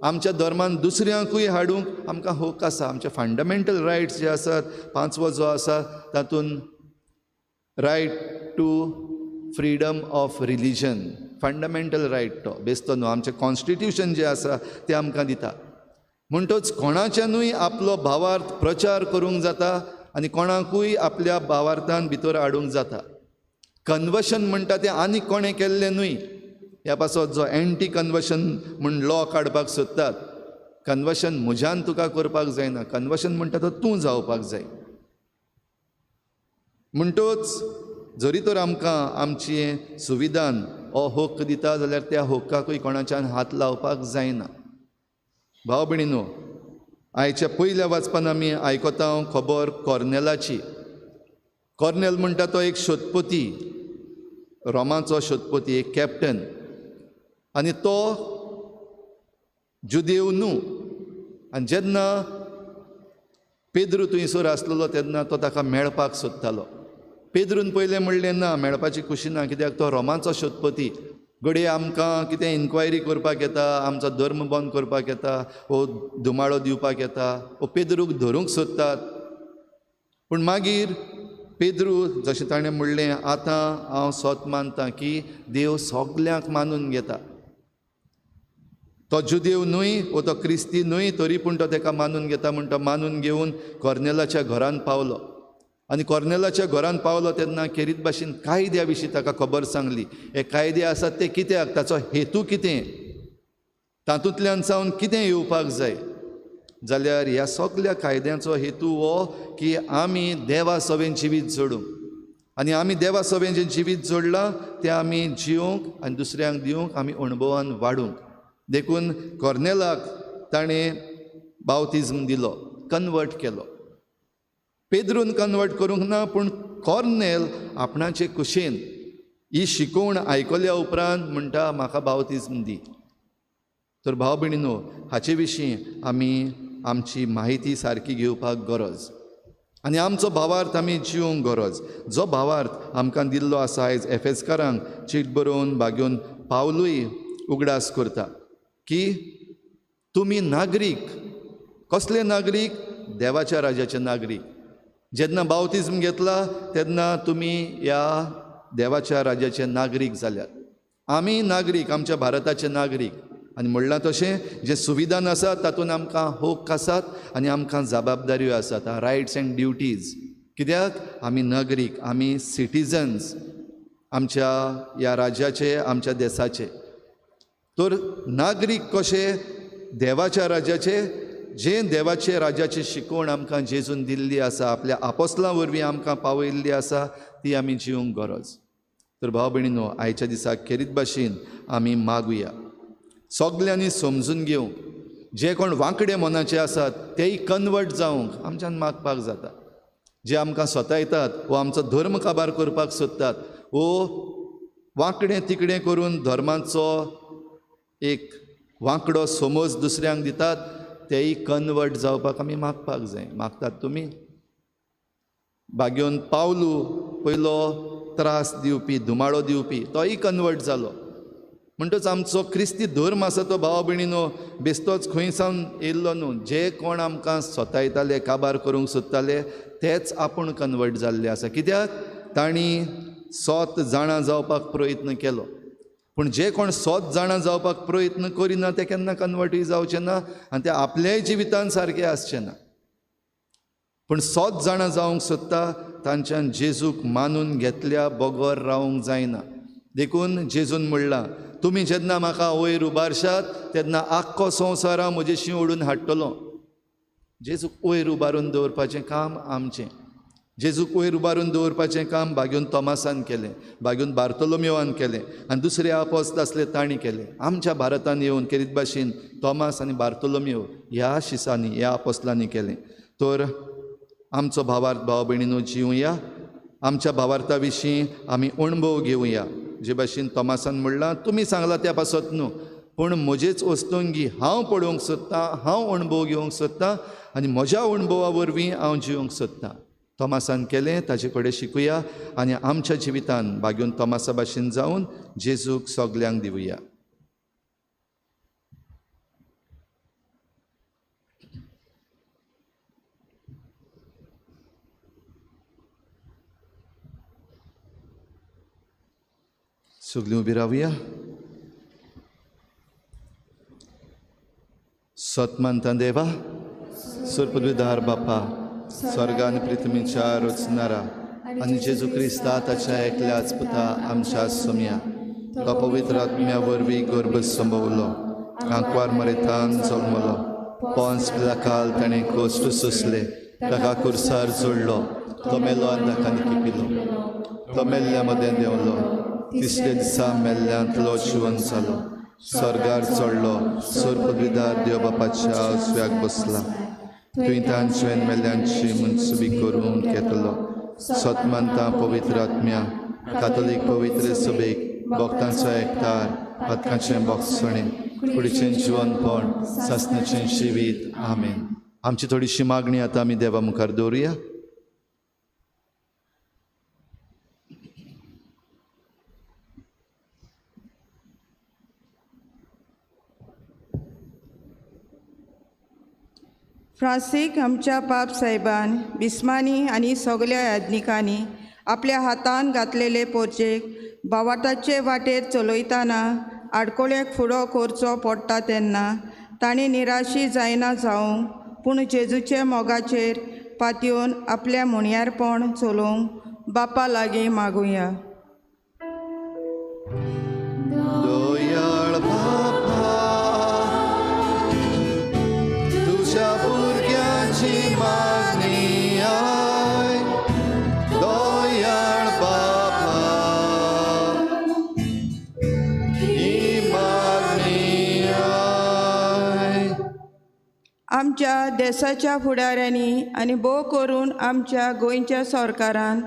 आमच्या धर्मान दुसऱ्यांकूय हाडूंक आमकां हक आसा. आमचे फंडामेंटल रायट्स जे आसात, 5वो जो आसा तातूंत right to freedom of religion, fundamental right तो बेस्तो न्हू, आमचें कॉन्स्टिट्यूशन जें आसा तें आमकां दिता. म्हणटच कोणाच्यानूय आपलो भावार्थ प्रचार करूंक जाता आनी कोणाकूय आपल्या भावार्थान भितर हाडूंक जाता. कन्वर्शन म्हणटा तें आनी कोणें केल्लें न्हय. ह्या पासत जो एंटी कन्वर्शन म्हूण लॉ काडपाक सोदतात, कन्वर्शन म्हज्यान तुका करपाक जायना, कन्वर्शन म्हणटा तो तूं जावपाक जाय. म्हणटच जरी तर आमकां आमची सुविधान हो हक्क दिता जाल्यार त्या हक्काकूय कोणाच्यान हात लावपाक जायना. भाव भयणीनो, आयच्या पयल्या वाचपान आमी आयकता खबर कॉर्नेलाची. कॉर्नेल म्हणटा तो एक शोधपती, रोमाचो शोधपती, एक कॅप्टन, आनी तो जुदेव न्हू. आनी जेन्ना पेद्रू थंयसर आसलेलो तेन्ना तो ताका मेळपाक सोदतालो. पेद्रून पयलें म्हणलें ना, मेळपाची खुशी ना, कित्याक तो रोमाचो शोधपती, घडये आमकां कितें इन्क्वायरी करपाक येता, आमचो धर्म बंद करपाक येता, वो धुमाळो दिवपाक येता, वो पेद्रूक धरूंक सोदतात. पूण मागीर पेद्रू जशें ताणें म्हणलें, आतां हांव सोत मानता की देव सगल्यांक मानून घेता. तो जुदेव न्हय वो तो क्रिस्ती न्हय, तरी पूण तो ताका मानून घेता. म्हूण तो मानून घेवन कॉर्नेलाच्या घरान पावलो. आनी कॉर्नेलाच्या घरान पावलो तेन्ना खेरीत भाशेन कायद्या विशीं ताका खबर सांगली. हे कायदे आसात ते कित्याक, ताचो हेतू कितें, तातूंतल्यान सावन कितें येवपाक जाय. जाल्यार ह्या सगल्या कायद्यांचो हेतू हो की आमी देवा सवें जिवीत जोडूंक, आनी आमी देवा सवें जें जिवीत जोडलां तें आमी जिवंक आनी दुसऱ्यांक दिवंक, आमी अणभवान वाडूंक. देखून कॉर्नेलाक ताणें बावतिज्म दिलो, कन्वर्ट केलो. पेद्रून कन्वर्ट करूंक ना, पूण कॉर्नेल आपणाचे कुशेन ही शिकोवण आयकल्या उपरांत म्हणटा म्हाका बावतिज्म दी. तर भाव भयणीनो, हाचे विशीं आमी आमची माहिती सारकी घेवपाक गरज आनी आमचो भावार्थ आमी जिवंक गरज. जो भावार्थ आमकां दिल्लो आसा आयज एफेसकारांक चीट बरोवन बागेवन पावलूय उगडास करता की तुमी नागरीक. कसले नागरीक? देवाच्या राज्याचे नागरीक. जेन्ना बावतिज्म घेतला तेन्ना तुमी ह्या देवाच्या राज्याचे नागरीक जाल्यात. आमी नागरीक, आमच्या भारताचे नागरीक. आनी म्हणलां तशें जें सुविधान आसा तातूंत आमकां हक्क आसात आनी आमकां जबाबदाऱ्यो आसात, रायट्स एंड ड्युटीज. कित्याक आमी नागरीक, आमी सिटीजन्स आमच्या ह्या राज्याचे, आमच्या देसाचे. तर नागरीक कशे देवाच्या राज्याचे, जें देवाचे राज्याची शिकवण आमकां जेजून दिल्ली आसा, आपल्या आपोस्लां वरवीं आमकां पावयल्ली आसा, ती आमी जिवंक गरज. तर भाव भयणीनो, आयच्या दिसाक खेरीत भाशेन आमी मागुया सगल्यांनी समजून घेवंक, जे कोण वांकडे मनाचे आसात तेय कन्वर्ट जावंक आमच्यान मागपाक जाता. जे आमकां सतायतात वो आमचो धर्म काबार करपाक सोदतात वो वांकडें तिकडें करून धर्माचो एक वांकडो समज दुसऱ्यांक दितात, तेय कन्वर्ट जावपाक आमी मागपाक जाय. मागतात तुमी? बागेवन पावलू पयलो त्रास दिवपी, धुमाळो दिवपी, तोय कन्वर्ट जालो. म्हणटच आमचो क्रिस्ती धर्म आसा तो भाव भयणीनो बेस्तोच खंय सावन येयल्लो न्हू. जे कोण आमकां सतायताले, काबार करूंक सोदताले, तेच आपूण कन्वर्ट जाल्ले आसा. कित्याक तांणी सोत जाणा जावपाक प्रयत्न केलो. पूण जे कोण सोत जाणा जावपाक प्रयत्न करिना ते केन्ना कन्वर्टूय जावचे ना आनी ते आपल्याय जिवितान सारके आसचे ना. पूण सोत जाणा जावंक सोदता तांच्यान जेजूक मानून घेतल्या बगर रावंक जायना. देखून जेजून म्हणलां, तुमी जेन्ना म्हाका वयर उबारशात तेन्ना आख्खो संवसार हांव म्हजेशी ओडून हाडटलो. जेजूक वयर उबारून दवरपाचें काम आमचें. जेजूक वयर उबारून दवरपाचें काम बागेवन तोमासान केलें, बागेवन बार्तोलोमेवान केलें आनी दुसरे आपोस्त आसले तांणी केलें. आमच्या भारतान येवन खेरीत भाशेन तोमास आनी बार्तोलोमेव ह्या शिसांनी, ह्या आपोस्लांनी केलें. तर आमचो भावार्थ भाव भयणीनो जिवया, आमच्या भावार्था विशीं आमी अणभव घेवया. जे भाशेन तोमासान म्हणलां, तुमी सांगलां त्या पासत न्हू, पूण म्हजेच वस्तुंगी हांव पळोवंक सोदतां, हांव अणभव घेवंक सोदतां आनी म्हज्या अणभवा वरवीं हांव जिवंक सोदतां. तोमासान केलें ताजे कडेन शिकुया आनी आमच्या जिवितान बागेवन तोमासा भाशेन जावन जेजूक सगल्यांक दिवया. सगळीं उबी रावया. सत मानता देवा, सरपदवीदार बापा, स्वर्गान पृथ्वीच्या रचणारा आनी जेजू क्रिस्ता ताच्या एकल्याच पुता आमच्या सोम्या, तो पवित्र आत्म्या वरवीं गर्भ संभवलो, आंकवार मरेतान जल्मलो, पोंस पिलाकाल ताणें कोश्ट सोंसले, ताका कुर्सार जोडलो, तो मेलो आनी ताका निकिपिलो, तो मेल्ल्या मदें देंवलो, तिसऱ्या दिसा मेल्ल्यांतलो जिवन जालो, स्वर्गार चडलो, सरपदवीदार देव बापाच्या उजव्याक बसला, तुवें तांचे मेल्ल्यांची मनसुबी करूंक येतलो. सत मानता पवित्र आत्म्या, कातोलीक पवित्र सभेक, भक्तांचो एकतार, पातकांचें बोगसणें, कुडीचें जिवनपण, सासणाचें जिवीत. आमेन. आमची थोडीशी मागणी आतां आमी देवा मुखार दवरुया. फ्रांसीक आमच्या पाप साहेबान, बिस्मानी आनी सगल्या याज्ञिकांनी आपल्या हातान घातलेले पोरचेक बावाटाचे वाटेर चलयतना आडकोळ्याक फुडो करचो पडटा तेन्ना तांणी निराशी जायना जावंक, पूण जेजूचे मोगाचेर पातयेवन आपल्या म्हणयारपण चलोवंक बापा लागीं मागुया. दयाळ बापा, तुज्या भुरग्यांची मागणी आयक. दयाळ बापा, ही मागणी आयक. आमच्या देशाच्या फुडाऱ्यांनी आनी भोव करून आमच्या गोंयच्या सरकारान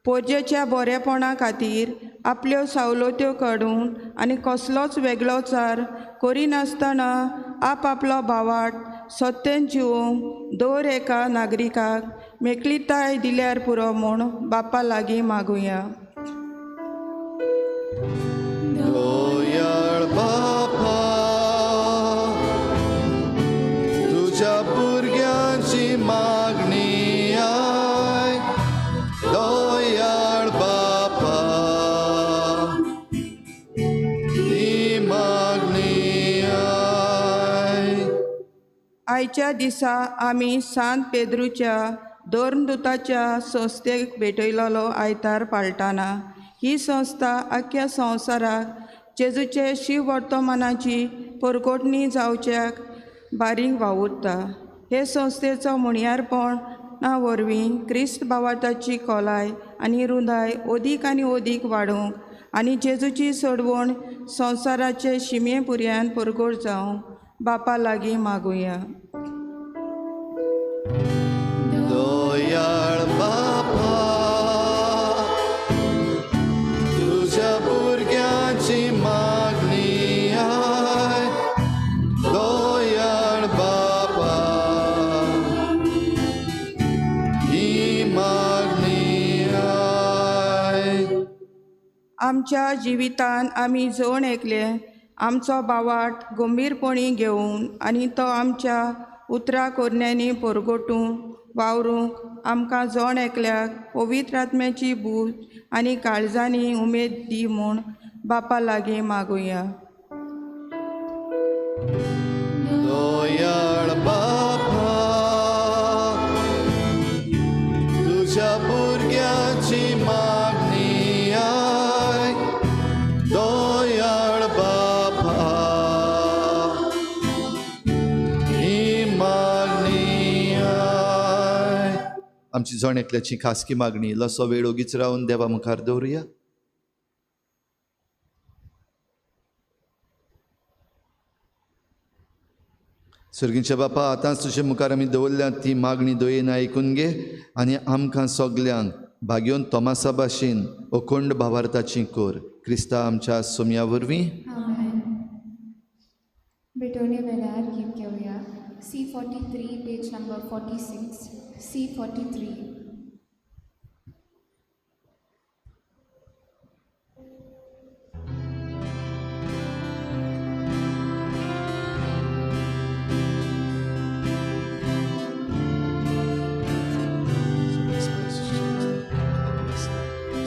पोरजेच्या बरेपणा खातीर आपल्यो सवलत्यो काडून आनी कसलोच वेगळोचार करिनासतना आपआपलो भावाट सत्तेन जिवोवंक दर एका नागरिकाक मेकळीताय दिल्यार पुरो म्हूण बापा लागीं मागुया. दयाळ बापा, तुज्या भुरग्यांची मागणी आयक. दयाळ बापा, ही मागणी आयक. आयच्या दिसा आमी सांत पेद्रूच्या धर्मदूताच्या संस्थेक भेटयलेलो आयतार पाळटाना ही संस्था आख्ख्या संवसाराक जेजूचे शिववर्तमानाची परगटणी जावच्याक बारीक वावुरता. हे संस्थेचो म्हणयारपणा वरवीं क्रिस्त भावार्थाची खोलाय आनी रुंदाय अदीक आनी अदीक वाडोवंक आनी जेजूची सोडवण संवसाराचे शिमे पुर्यान परगट जावंक बापा लागीं मागुया. दयाळ बापा, तुज्या भुरग्यांची मागणी आयक. दयाळ बापा, ही मागणी आयक. आमच्या जिवितान आमी जण एकले आमचो बावाट गंभीरपणी घेवन आनी तो आमच्या उतरां कोरण्यांनी परगटूंक वावरूंक आमकां जण एकल्याक पवित्र आत्म्याची बूद आनी काळजांनी उमेद दी म्हूण बापा लागीं मागुया. दयाळ बापा, तुज्या भुरग्यांची मागणी आयक. दयाळ बापा, ही मागणी आयक. आमची जण एकल्याची खासगी मागणी इल्लोसो वेळ ओगीच रावन देवा मुखार दवरुया. सर्गीच्या बापा, आतांच तुजे मुखार आमी दवरल्या ती मागणी दयेन आयकून घे आनी आमकां सगल्यांक भाग्योन तोमासा भाशेन अखंड भावार्थाची कर. क्रिस्ता आमच्या सोम्या वरवीं. number 46, C43.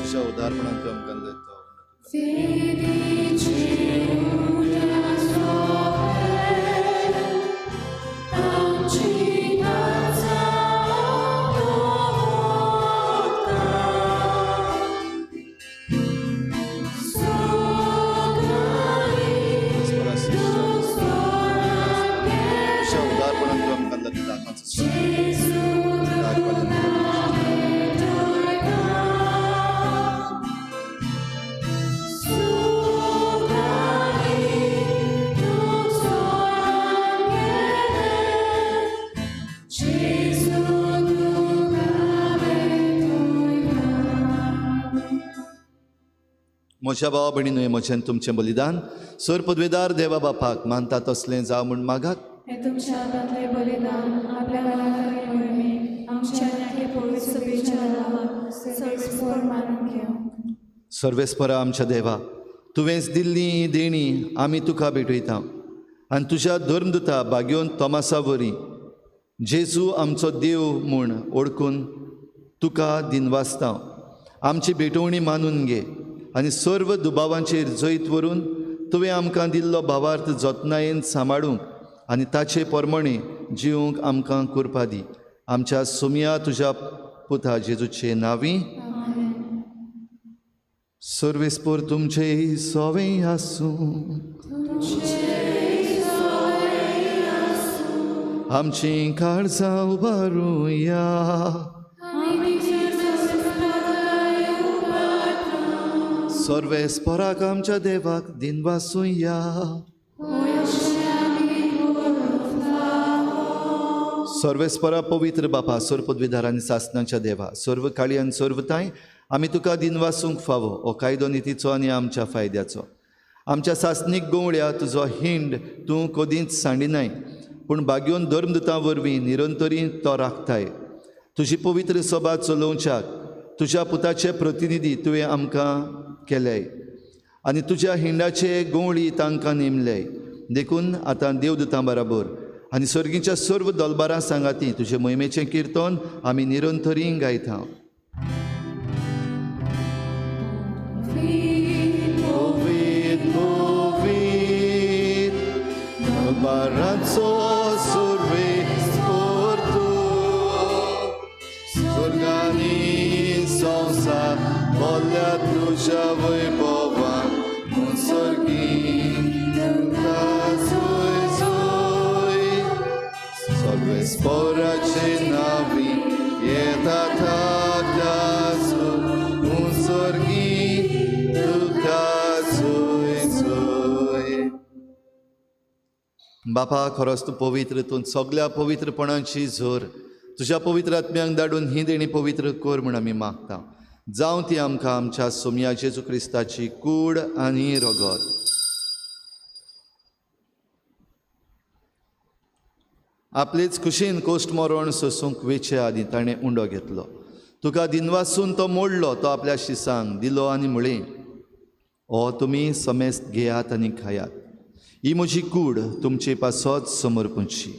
तुज्या उदारपणान तूं आमकां दिता. तुज्या उदारपणान तूं आमकां दिता. म्हज्या भावा भयणीनूय म्हजें तुमचें बलिदान सर पदवेदार देवा बापाक मानता तसलें जावं म्हूण मागात. हे तुमच्या हातांतलें बलिदान आपल्या घराघरी मोहिमेक आमच्या आनी पवित्र सभेच्या नांवाक सर्वेस्पर मानून घेवं. सर्वेस्परा आमच्या देवा, तुवेंच दिल्ली ही देणी आमी तुका भेटयता आनी तुज्या धर्मदुता भाग्योन तोमासा वरी जेजू आमचो देव म्हूण ओळखून तुका दिनवासता. आमची भेटवणी मानून घे आनी सर्व दुबावांचेर जैत व्हरून तुवें आमकां दिल्लो भावार्थ जतनायेन सांबाळूंक आनी ताचे प्रमाणे जिवंक आमकां कृपा दी. आमच्या सोमया तुज्या पुता जेजूचे नांवी. सर्वेस्पर तुमचे सोवे आसूं. आमची काळजां उबारुया. सर्वेस्पराक आमच्या देवाक दिनवासुया. सर्वेस्परा पवित्र बापा, सर्व पदवीधार आनी सासनाच्या देवा, सर्व काळी आनी सर्वताय आमी तुका दिनवासूंक फावो हो कायदो नितीचो आनी आमच्या फायद्याचो. आमच्या सासनीक गवळ्या तुजो हिंड तूं कदींच सांडिनाय, पूण भाग्योन धर्मदुतां वरवीं निरंतरी तो राखताय. तुजी पवित्र सभा चलोवच्याक तुज्या पुताचे प्रतिनिधी तुवें आमकां केल्याय आनी तुज्या हिंडाचे गवळी तांकां नेमल्याय. देखून आतां देवदुतां बराबर आनी सर्गीच्या सर्व दलबारां सांगाती तुजे मोहिमेचें किर्तन आमी निरंतरी गायता. दलबाराचो सुर्वेस्पर तूं, स्वर्गानी संवसार बोल्ल्या तुज्या वैभवान, स्वर्गी सर्वेस्पराचे नांवी येता थाकदासू, स्वर्गी तुका जोय जोय. बापा, खरोच तूं पवित्र, तूं सगल्या पवित्रपणाची जोर. तुज्या पवित्र आत्म्यांक धाडून ही देणी पवित्र कर म्हूण आमी मागता. जावं ती आमकां आमच्या सोमया जेजू क्रिस्ताची कूड आनी रगत. आपलेच खुशीन कोश्ट मरण सोसूंक वेचे आदीं ताणें उंडो घेतलो. तुका दिनवासून तो मोडलो, तो आपल्या शिसांक दिलो आनी म्हळें, हो तुमी समेस्त घेयात आनी खायात, ही म्हजी कूड तुमचे पासत समर्पूची.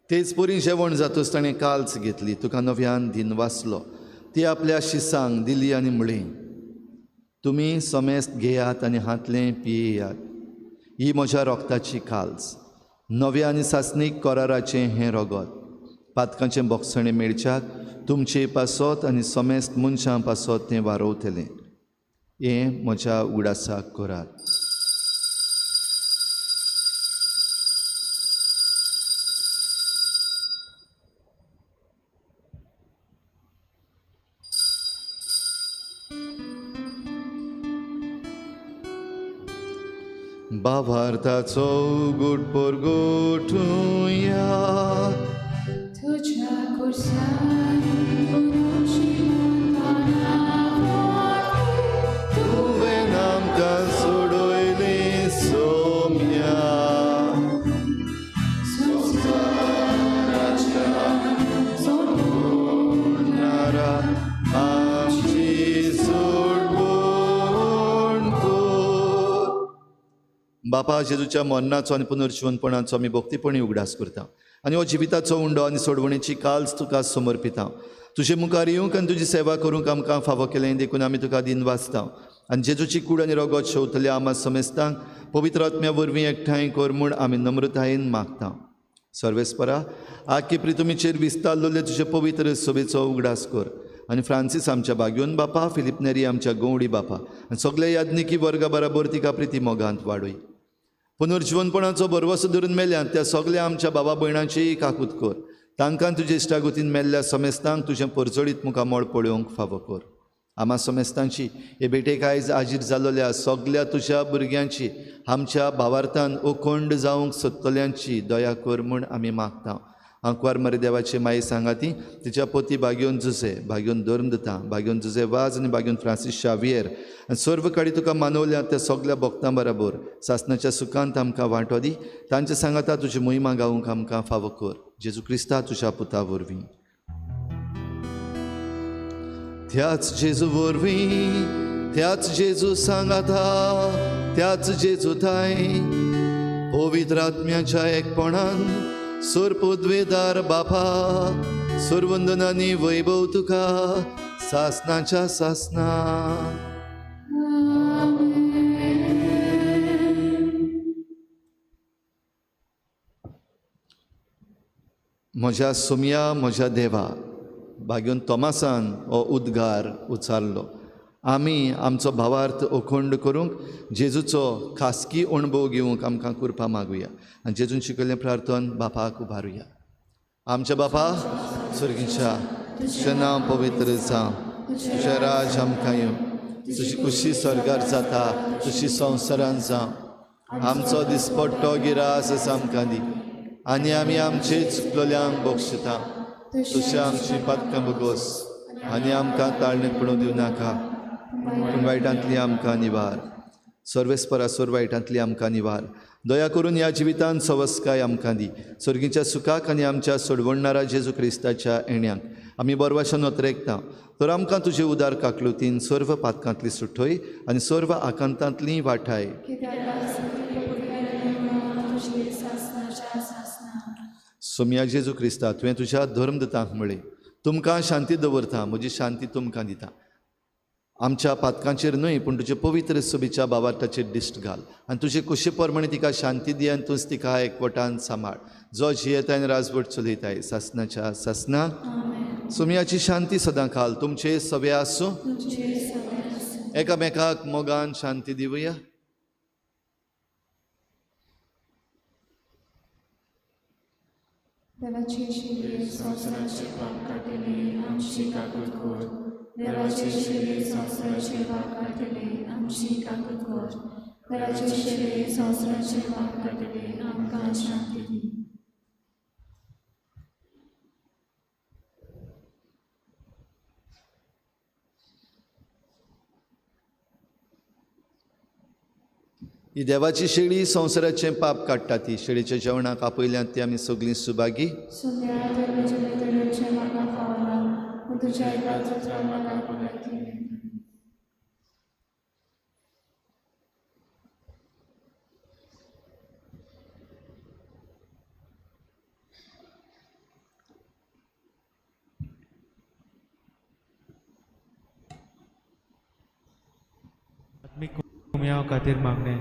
तेच परी जेवण जातूच ताणें काल्च घेतली, तुका नव्यान दिनवासलो, ती आपल्या शिसांक दिली आनी म्हळें, तुमी समेस्त घेयात आनी हांतलें पियेयात, ही म्हज्या रोगताची काल्च, नव्या आनी सासणीक कराराचें हें रगत, पातकांचें बोगसणें मेळच्याक तुमचे पासत आनी समेस्त मनशां पासत तें वारोवतलें. हें म्हज्या उगडासाक करात. भावार्थाचो गुट परगोटुया. तुझ्या खुर्सान पुनर्जिवंतपणा तुवें आमकां सोडयली सोम्या. सोडणारा आमची सोडवण कर. बापा, जेजूच्या मरणाचो आनी पुनर्जिवनपणाचो आमी भक्तीपणी उगडास करता आनी हो जिविताचो उंडो आनी सोडवणेची काल्स तुका समर्पिता. तुजे मुखार येवंक आनी तुजी सेवा करूंक आमकां फावो केलें देखून आमी तुका दिन वाचता आनी जेजूची कूड आनी रगत शेवतल्या आमा समेस्तांक पवित्र आत्म्या वरवीं एकठांय कर म्हूण आमी नम्रतायेन मागता. सर्वेस्परा, आख्खे प्रितुमीचेर विस्तारलेले तुजे पवित्र सभेचो उगडास कर आनी फ्रांसीस आमच्या बाग्योन बापा, फिलीप नेरी आमच्या गवडी बापा आनी सगल्या याज्ञिकी वर्गा बराबर तिका प्रिती मोगांत वाडय. पुनर्जिवनपणाचो भरवसो धरून मेल्यात त्या सगल्या आमच्या बाबा भयणांचीय काकूत कर. तांकां तुजे इश्टागतीन मेल्ल्या समेस्तांक तुजें परजळीत मुखामळ पळोवंक फावो कर. आमा समेस्तांची हे भेटेक आयज आजीर जाल्ल्या सगल्या तुज्या भुरग्यांची आमच्या भावार्थान अखंड जावंक सोदतल्यांची दया कर म्हूण आमी मागता. आंकवार मरे देवाची माई सांगाती तिच्या पोती बाग्योन जुजे, बाग्योन धर्मदता, बाग्योन जुजे वाज आनी बाग्योन फ्रांसीस शावियर आनी सर्व काडी तुका मानवल्या त्या सगल्या भक्तां बराबर सासनाच्या सुखांत आमकां वांटो दी. तांचे सांगाता तुजी मोहिमा गावंक आमकां फावो कर. जेजू क्रिस्ता तुज्या पुता वरवीं. त्याच जेजू वरवीं, त्याच जेजू सांगाता, त्याच जेजू थांय पवित्र आत्म्याच्या एकपणान सोरपुद्वेदार बापा सुरवंदनानी वैभव तुका सासनाच्या सासना. म्हज्या सोमया, म्हज्या देवा, भाग्योन तोमासान हो उद्गार उचारलो. आमी आमचो भावार्थ अखंड करूंक जेजूचो खासगी अणभव घेवंक आमकां कृपा मागुया आनी जेजून शिकयल्लें प्रार्थन बापाक उबारुया. आमच्या बापा स्वर्गीच्या, तुजें नांव पवित्र जावं, तुजें राज आमकां येवं, तुजी खुशी स्वर्गार जाता तशी संवसारान जावं. आमचो दिसपट्टो गिरास आमकां दी आनी आमी आमचे चुकलोल्यांक बक्षिता तशें आमची पातकां भोगोस आनी आमकां ताळणेत पडूंक दिवं नाका, पूण वायटांतली आमकां निवार. सर्वेस्परा, सोर वायटांतली आमकां निवार. दया करून ह्या जिवितान सवस्काय आमकां दी. सर्गीच्या सुखाक आनी आमच्या सोडवणणारा जेजू क्रिस्ताच्या येण्याक आमी बरवाशान नोतरेकता. तर आमकां तुजे उदार काकलुतीन सर्व पातकांतली सुठय आनी सर्व आकांतांतली वाठाय. सोमया जेजू क्रिस्ता, तुवें तुज्या धर्मदतांक म्हळें, तुमकां शांती दवरता, म्हजी शांती तुमकां दिता. आमच्या पातकांचेर न्हय पूण तुजे पवित्र सभेच्या बाबार्थाचेर दिश्ट घाल आनी तुजे कुशे प्रमाणे तिका शांती दी आनी तूंच तिका एकवटान सांबाळ, जो जियेताय आनी राजवट चलयताय सासनाच्या सासना. सोमयाची शांती सदां खाल तुमचे सगळे आसूं. एकामेकाक मोगान शांती दिवया. देवाची शिरी संवसाराचे पाप काडटले आमची काकूत कर. देवाची शिरी संवसाराचे पाप काडटले आमची काकूत कर. देवाची शिरी संवसाराचे पाप काडटले आमकां शांती दी. ही देवाची शेळी संवसाराचें पाप काडटा. ती शेळीच्या जेवणाक आपयल्यात ती आमी सगळीं सुभागी. खातीर मागणें.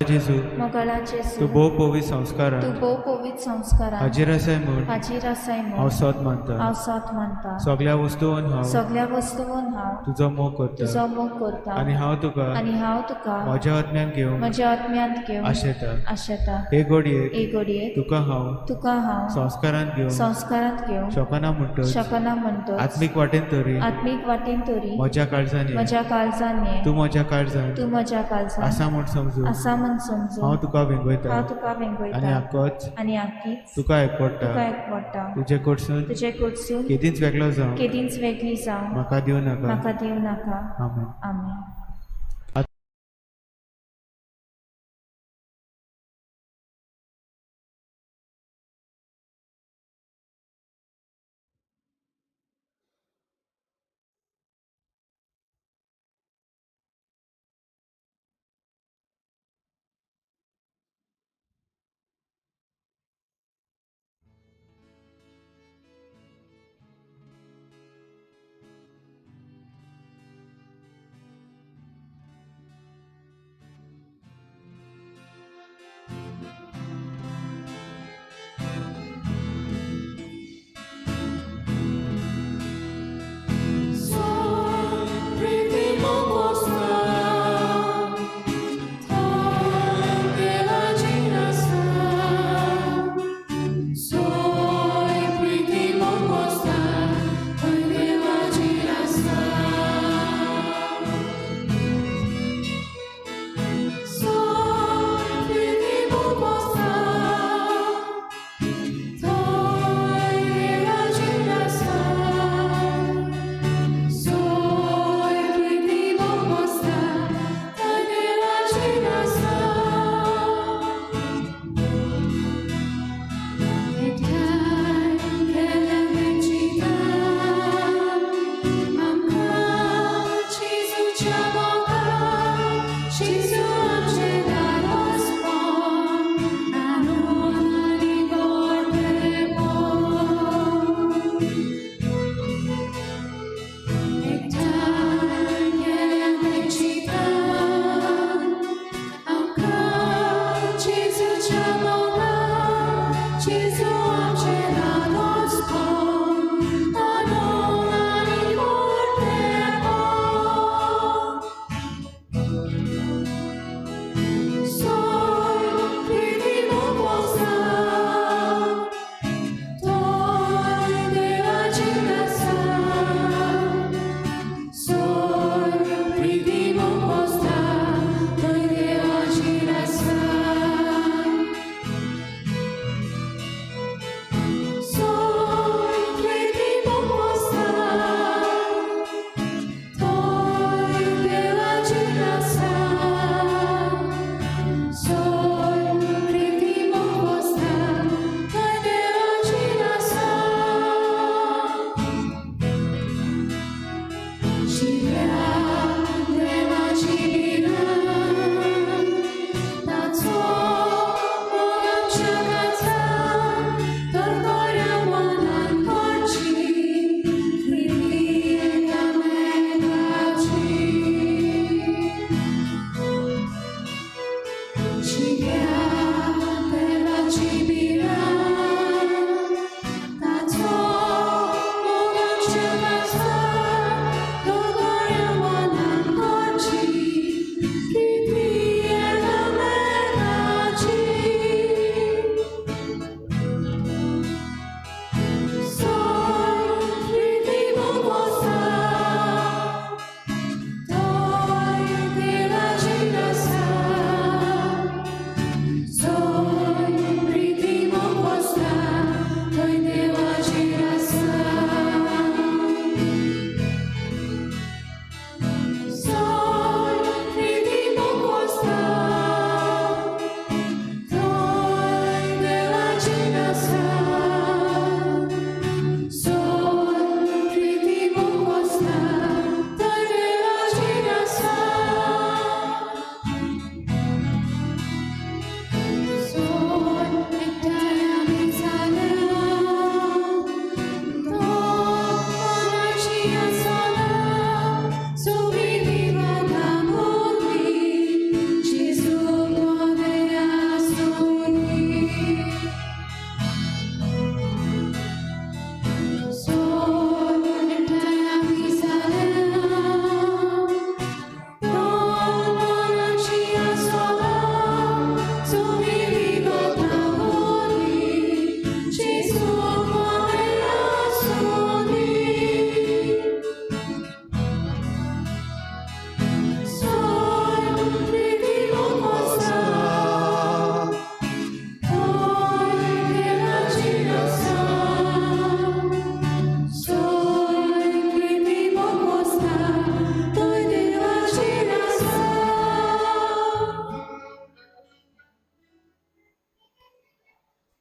जेजू, तूं भोव पवित्र संस्कारान, तूं भोव पवित्र संस्कारान हाजीर आसाय म्हूण, हाजीर आसाय म्हूण हांव सत मानता, हांव सत मानता. सगल्या वस्तून हांव, सगल्या वस्तून हांव तुजो मोग करता, तुजो मोग करता आनी हांव तुका, आनी हांव तुका म्हज्या आत्म्यान घेवंक, म्हज्या आत्म्यांत घेवंक आशेता, आशेता. हे घडयेक, हे घडयेक तुका हांव, तुका हांव संस्कारांत घेवंक, संस्कारांत घेवंक शकना म्हणटच, शकना म्हणटच आत्मीक वाटेन तरी, आत्मीक वाटेन तरी म्हज्या काळजान ये, म्हज्या काळजान ये, तूं म्हज्या काळजान, तूं म्हज्या काळजान आसा म्हूण समजून, आसा म्हूण समजून हांव तुका वेंगयता हांव तुका आनी वेंगयता आकोच आनी आकीच तुका एकवडटा. तुका एकवडटा. तुजे कडसून तुजे कडसून केदींच वेगळो जावं केदींच वेगळी जावं म्हाका दिवं नाका. म्हाका दिवं नाका. आमेन. आमेन.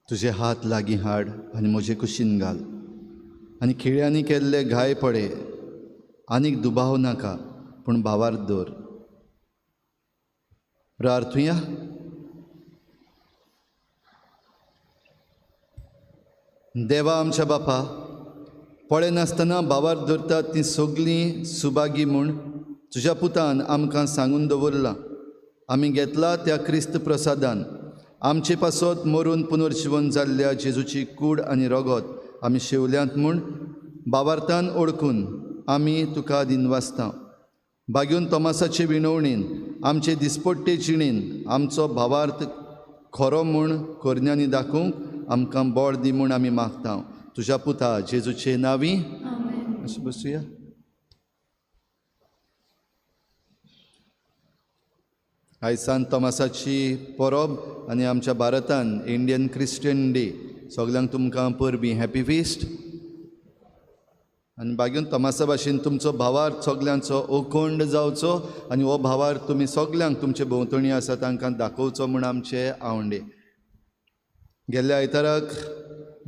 तुजे हात लागीं हाड आनी म्हजे कुशीन घाल आनी खिळ्यांनी केल्ले घाय पळे, आनीक दुबाव नाका पूण भावार्थ दवर. प्रार्थुया. देवा आमच्या बापा, पळयनासतना भावार्थ धरतात तीं सगळीं सुभागी म्हूण तुज्या पुतान आमकां सांगून दवरलां. आमी घेतला त्या क्रिस्त प्रसादान आमचे पासत मरून पुनर्जिवन जाल्ल्या जेजूची कूड आनी रगत आमी शेवल्यांत म्हूण भावार्थान ओळखून आमी तुका दिनवासता. बागेवन तोमासाचे विणवणीन आमचे दिसपट्टे जिणेन आमचो भावार्थ खरो म्हूण करण्यांनी दाखोवंक आमकां बळ दी म्हूण आमी मागता. तुज्या पुता जेजूचे नांवी. अशें बसुया. आयज सांत तोमासाची परब आनी आमच्या भारतान इंडियन क्रिस्टियन डे. सगल्यांक तुमकां परबीं, हॅपी फिस्ट. आनी बागेवन तोमासा भाशेन तुमचो भावार्थ सगल्यांचो ओखंड जावचो आनी हो भावार्थ तुमी सगल्यांक तुमचे भोंवतणी आसा तांकां दाखोवचो म्हूण आमचे आवंडे. गेल्ल्या आयताराक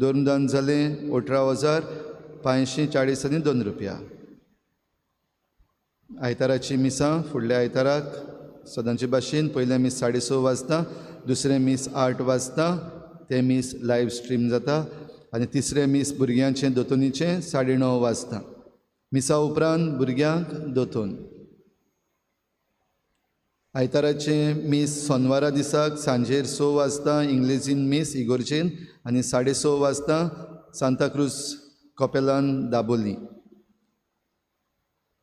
धर्मदान जालें 18,540 आनी 2 रुपया. आयताराची मिसां फुडल्या आयताराक सदांचे भाशेन पयलें मीस 6:30 वाजता, दुसरें मीस 8 वाजता, तें मीस लायव्ह स्ट्रीम जाता आनी तिसरें मीस भुरग्यांचें दोतोनीचें 9:30 वाजता. मिसा उपरांत भुरग्यांक दोतोन. आयताराचें मीस सोनवारा दिसाक सांजेर 6 वाजता इंग्लेजीन मीस इगोर्जेन आनी 6:30 वाजता सांताक्रूज कपेलान दाबोली.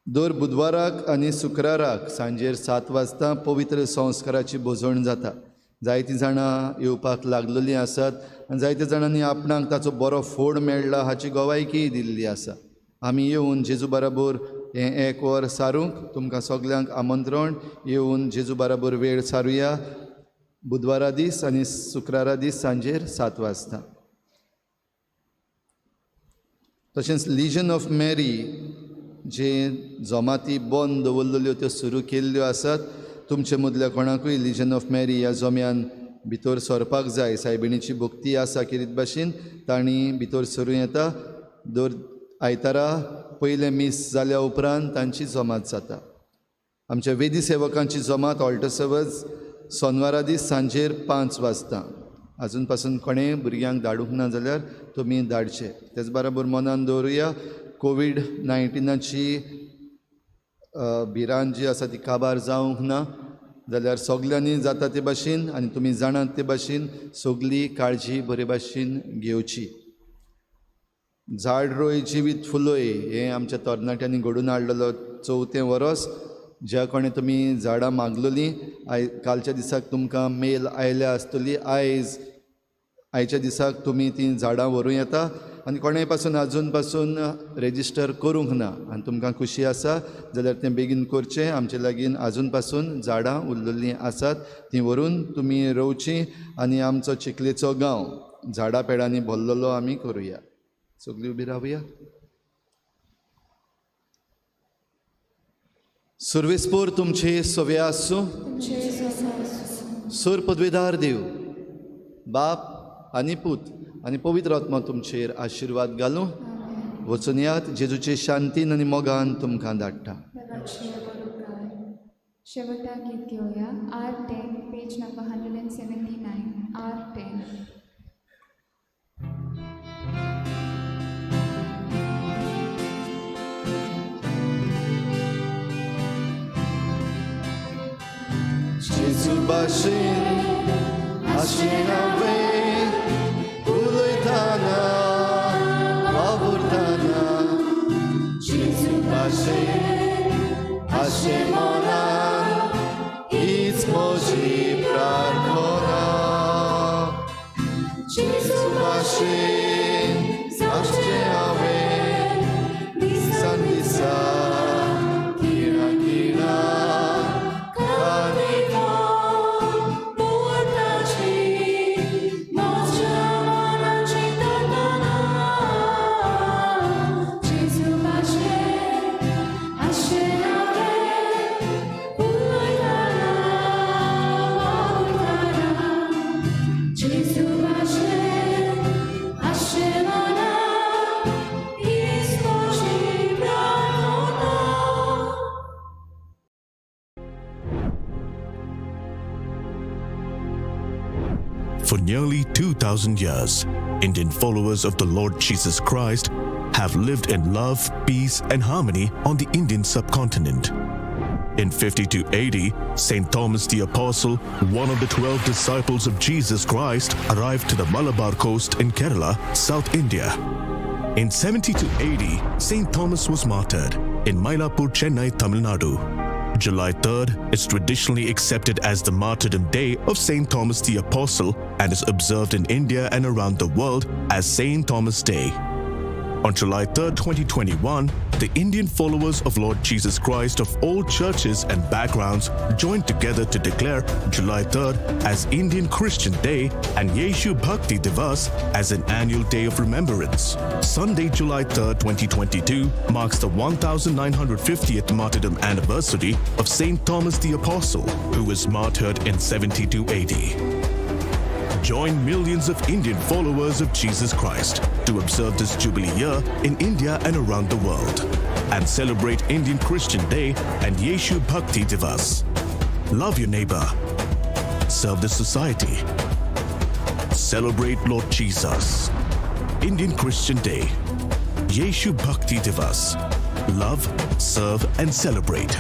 दर बुधवाराक आनी शुक्राराक सांजेर 7 वाजता पवित्र संस्काराची भोजवण जाता. जायतीं जाणां येवपाक लागलेलीं आसात आनी जायत्या जाणांनी आपणाक ताचो बरो फोड मेळ्ळा हाची गवायकीय दिल्ली आसा. आमी येवन जेजू बराबर हें एक वर सारूंक तुमकां सगल्यांक आमंत्रण. येवन जेजू बराबर वेळ सारुया बुधवारा दीस आनी शुक्रारा दीस सांजेर 7 वाजता. तशेंच लिजन ऑफ मॅरी जे जमाती बंद दवरलेल्यो त्यो सुरू केल्ल्यो आसात. तुमचे मदल्या कोणाकूय लिजन ऑफ मॅरी ह्या जम्यान भितर सरपाक जाय, सायबिणीची भक्ती आसा किरीत भाशेन तांणी भितर सरूं येता. दर आयतारा पयलें मीस जाल्या उपरांत तांची जमात जाता. आमच्या वेदी सेवकांची जमात ऑल्टर सर्वस सोनवारा दीस सांजेर 5 वाजता. आजून पासून कोणें भुरग्यांक धाडूंक ना जाल्यार तुमी धाडचे. तेच बराबर मनान दवरुया कोवीड-19ची भिरांत जी आसा ती काबार जावंक ना जाल्यार सगल्यांनी जाता ते भाशेन आनी तुमी जाणात ते भाशेन सगली काळजी बरे भाशेन घेवची. झाड रोय जिवीत फुलोय हें आमच्या तरणाट्यांनी घडून हाडलेलो 4थें वरस. ज्या कोणें तुमी झाडां मागलेलीं कालच्या दिसाक तुमकां मेल आयल्या आसतली. आयज आयच्या दिसाक तुमी तीं झाडां व्हरूं येता आनी कोणेय पासून आजून पासून रेजिस्टर करूंक ना आनी तुमकां खुशी आसा जाल्यार तें बेगीन करचें. आमचे लागीं आजून पासून झाडां उरलेलीं आसात तीं व्हरून तुमी रोवचीं आनी आमचो चिखलेचो गांव झाडां पेडांनी भरलेलो आमी करुया. सगळीं उबी रावया. सुर्वेस्पोर तुमचे सवे आसूं. सूर पदवेदार देव बाप आनी पूत आनी पवित्र आत्मा तुमचेर आशिर्वाद घालूं. वचून यात जेजूचे शांतीन आनी मोगान तुमकां धाडटा. शेवटाक गीत घेवया R10 page number 179 R10. जेजू भाशेन आशेन हांवें उलयतना वावुरतना, जेजू भाशेन आशे मनान हीच म्हजी प्रार्थना. जेजू भाशेन आशें हांवें दिसान दिसा खिणा खिणा For nearly 2,000 years, Indian followers of the Lord Jesus Christ have lived in love, peace, and harmony on the Indian subcontinent. In 52 AD, St. Thomas the Apostle, one of the 12 disciples of Jesus Christ, arrived to the Malabar coast in Kerala, South India. In 72 AD, St. Thomas was martyred in Mylapore, Chennai, Tamil Nadu. July 3rd is traditionally accepted as the martyrdom day of St. Thomas the Apostle and is observed in India and around the world as St. Thomas Day. On July 3, 2021, the Indian followers of Lord Jesus Christ of all churches and backgrounds joined together to declare July 3rd as Indian Christian Day and Yeshu Bhakti Divas as an annual day of remembrance. Sunday, July 3, 2022 marks the 1950th martyrdom anniversary of St. Thomas the Apostle, who was martyred in 72 AD. Join millions of Indian followers of Jesus Christ to observe this Jubilee year in India and around the world and celebrate Indian Christian Day and Yeshu Bhakti Divas. Love your neighbor. Serve the society. Celebrate Lord Jesus. Indian Christian Day. Yeshu Bhakti Divas. Love, serve, and celebrate.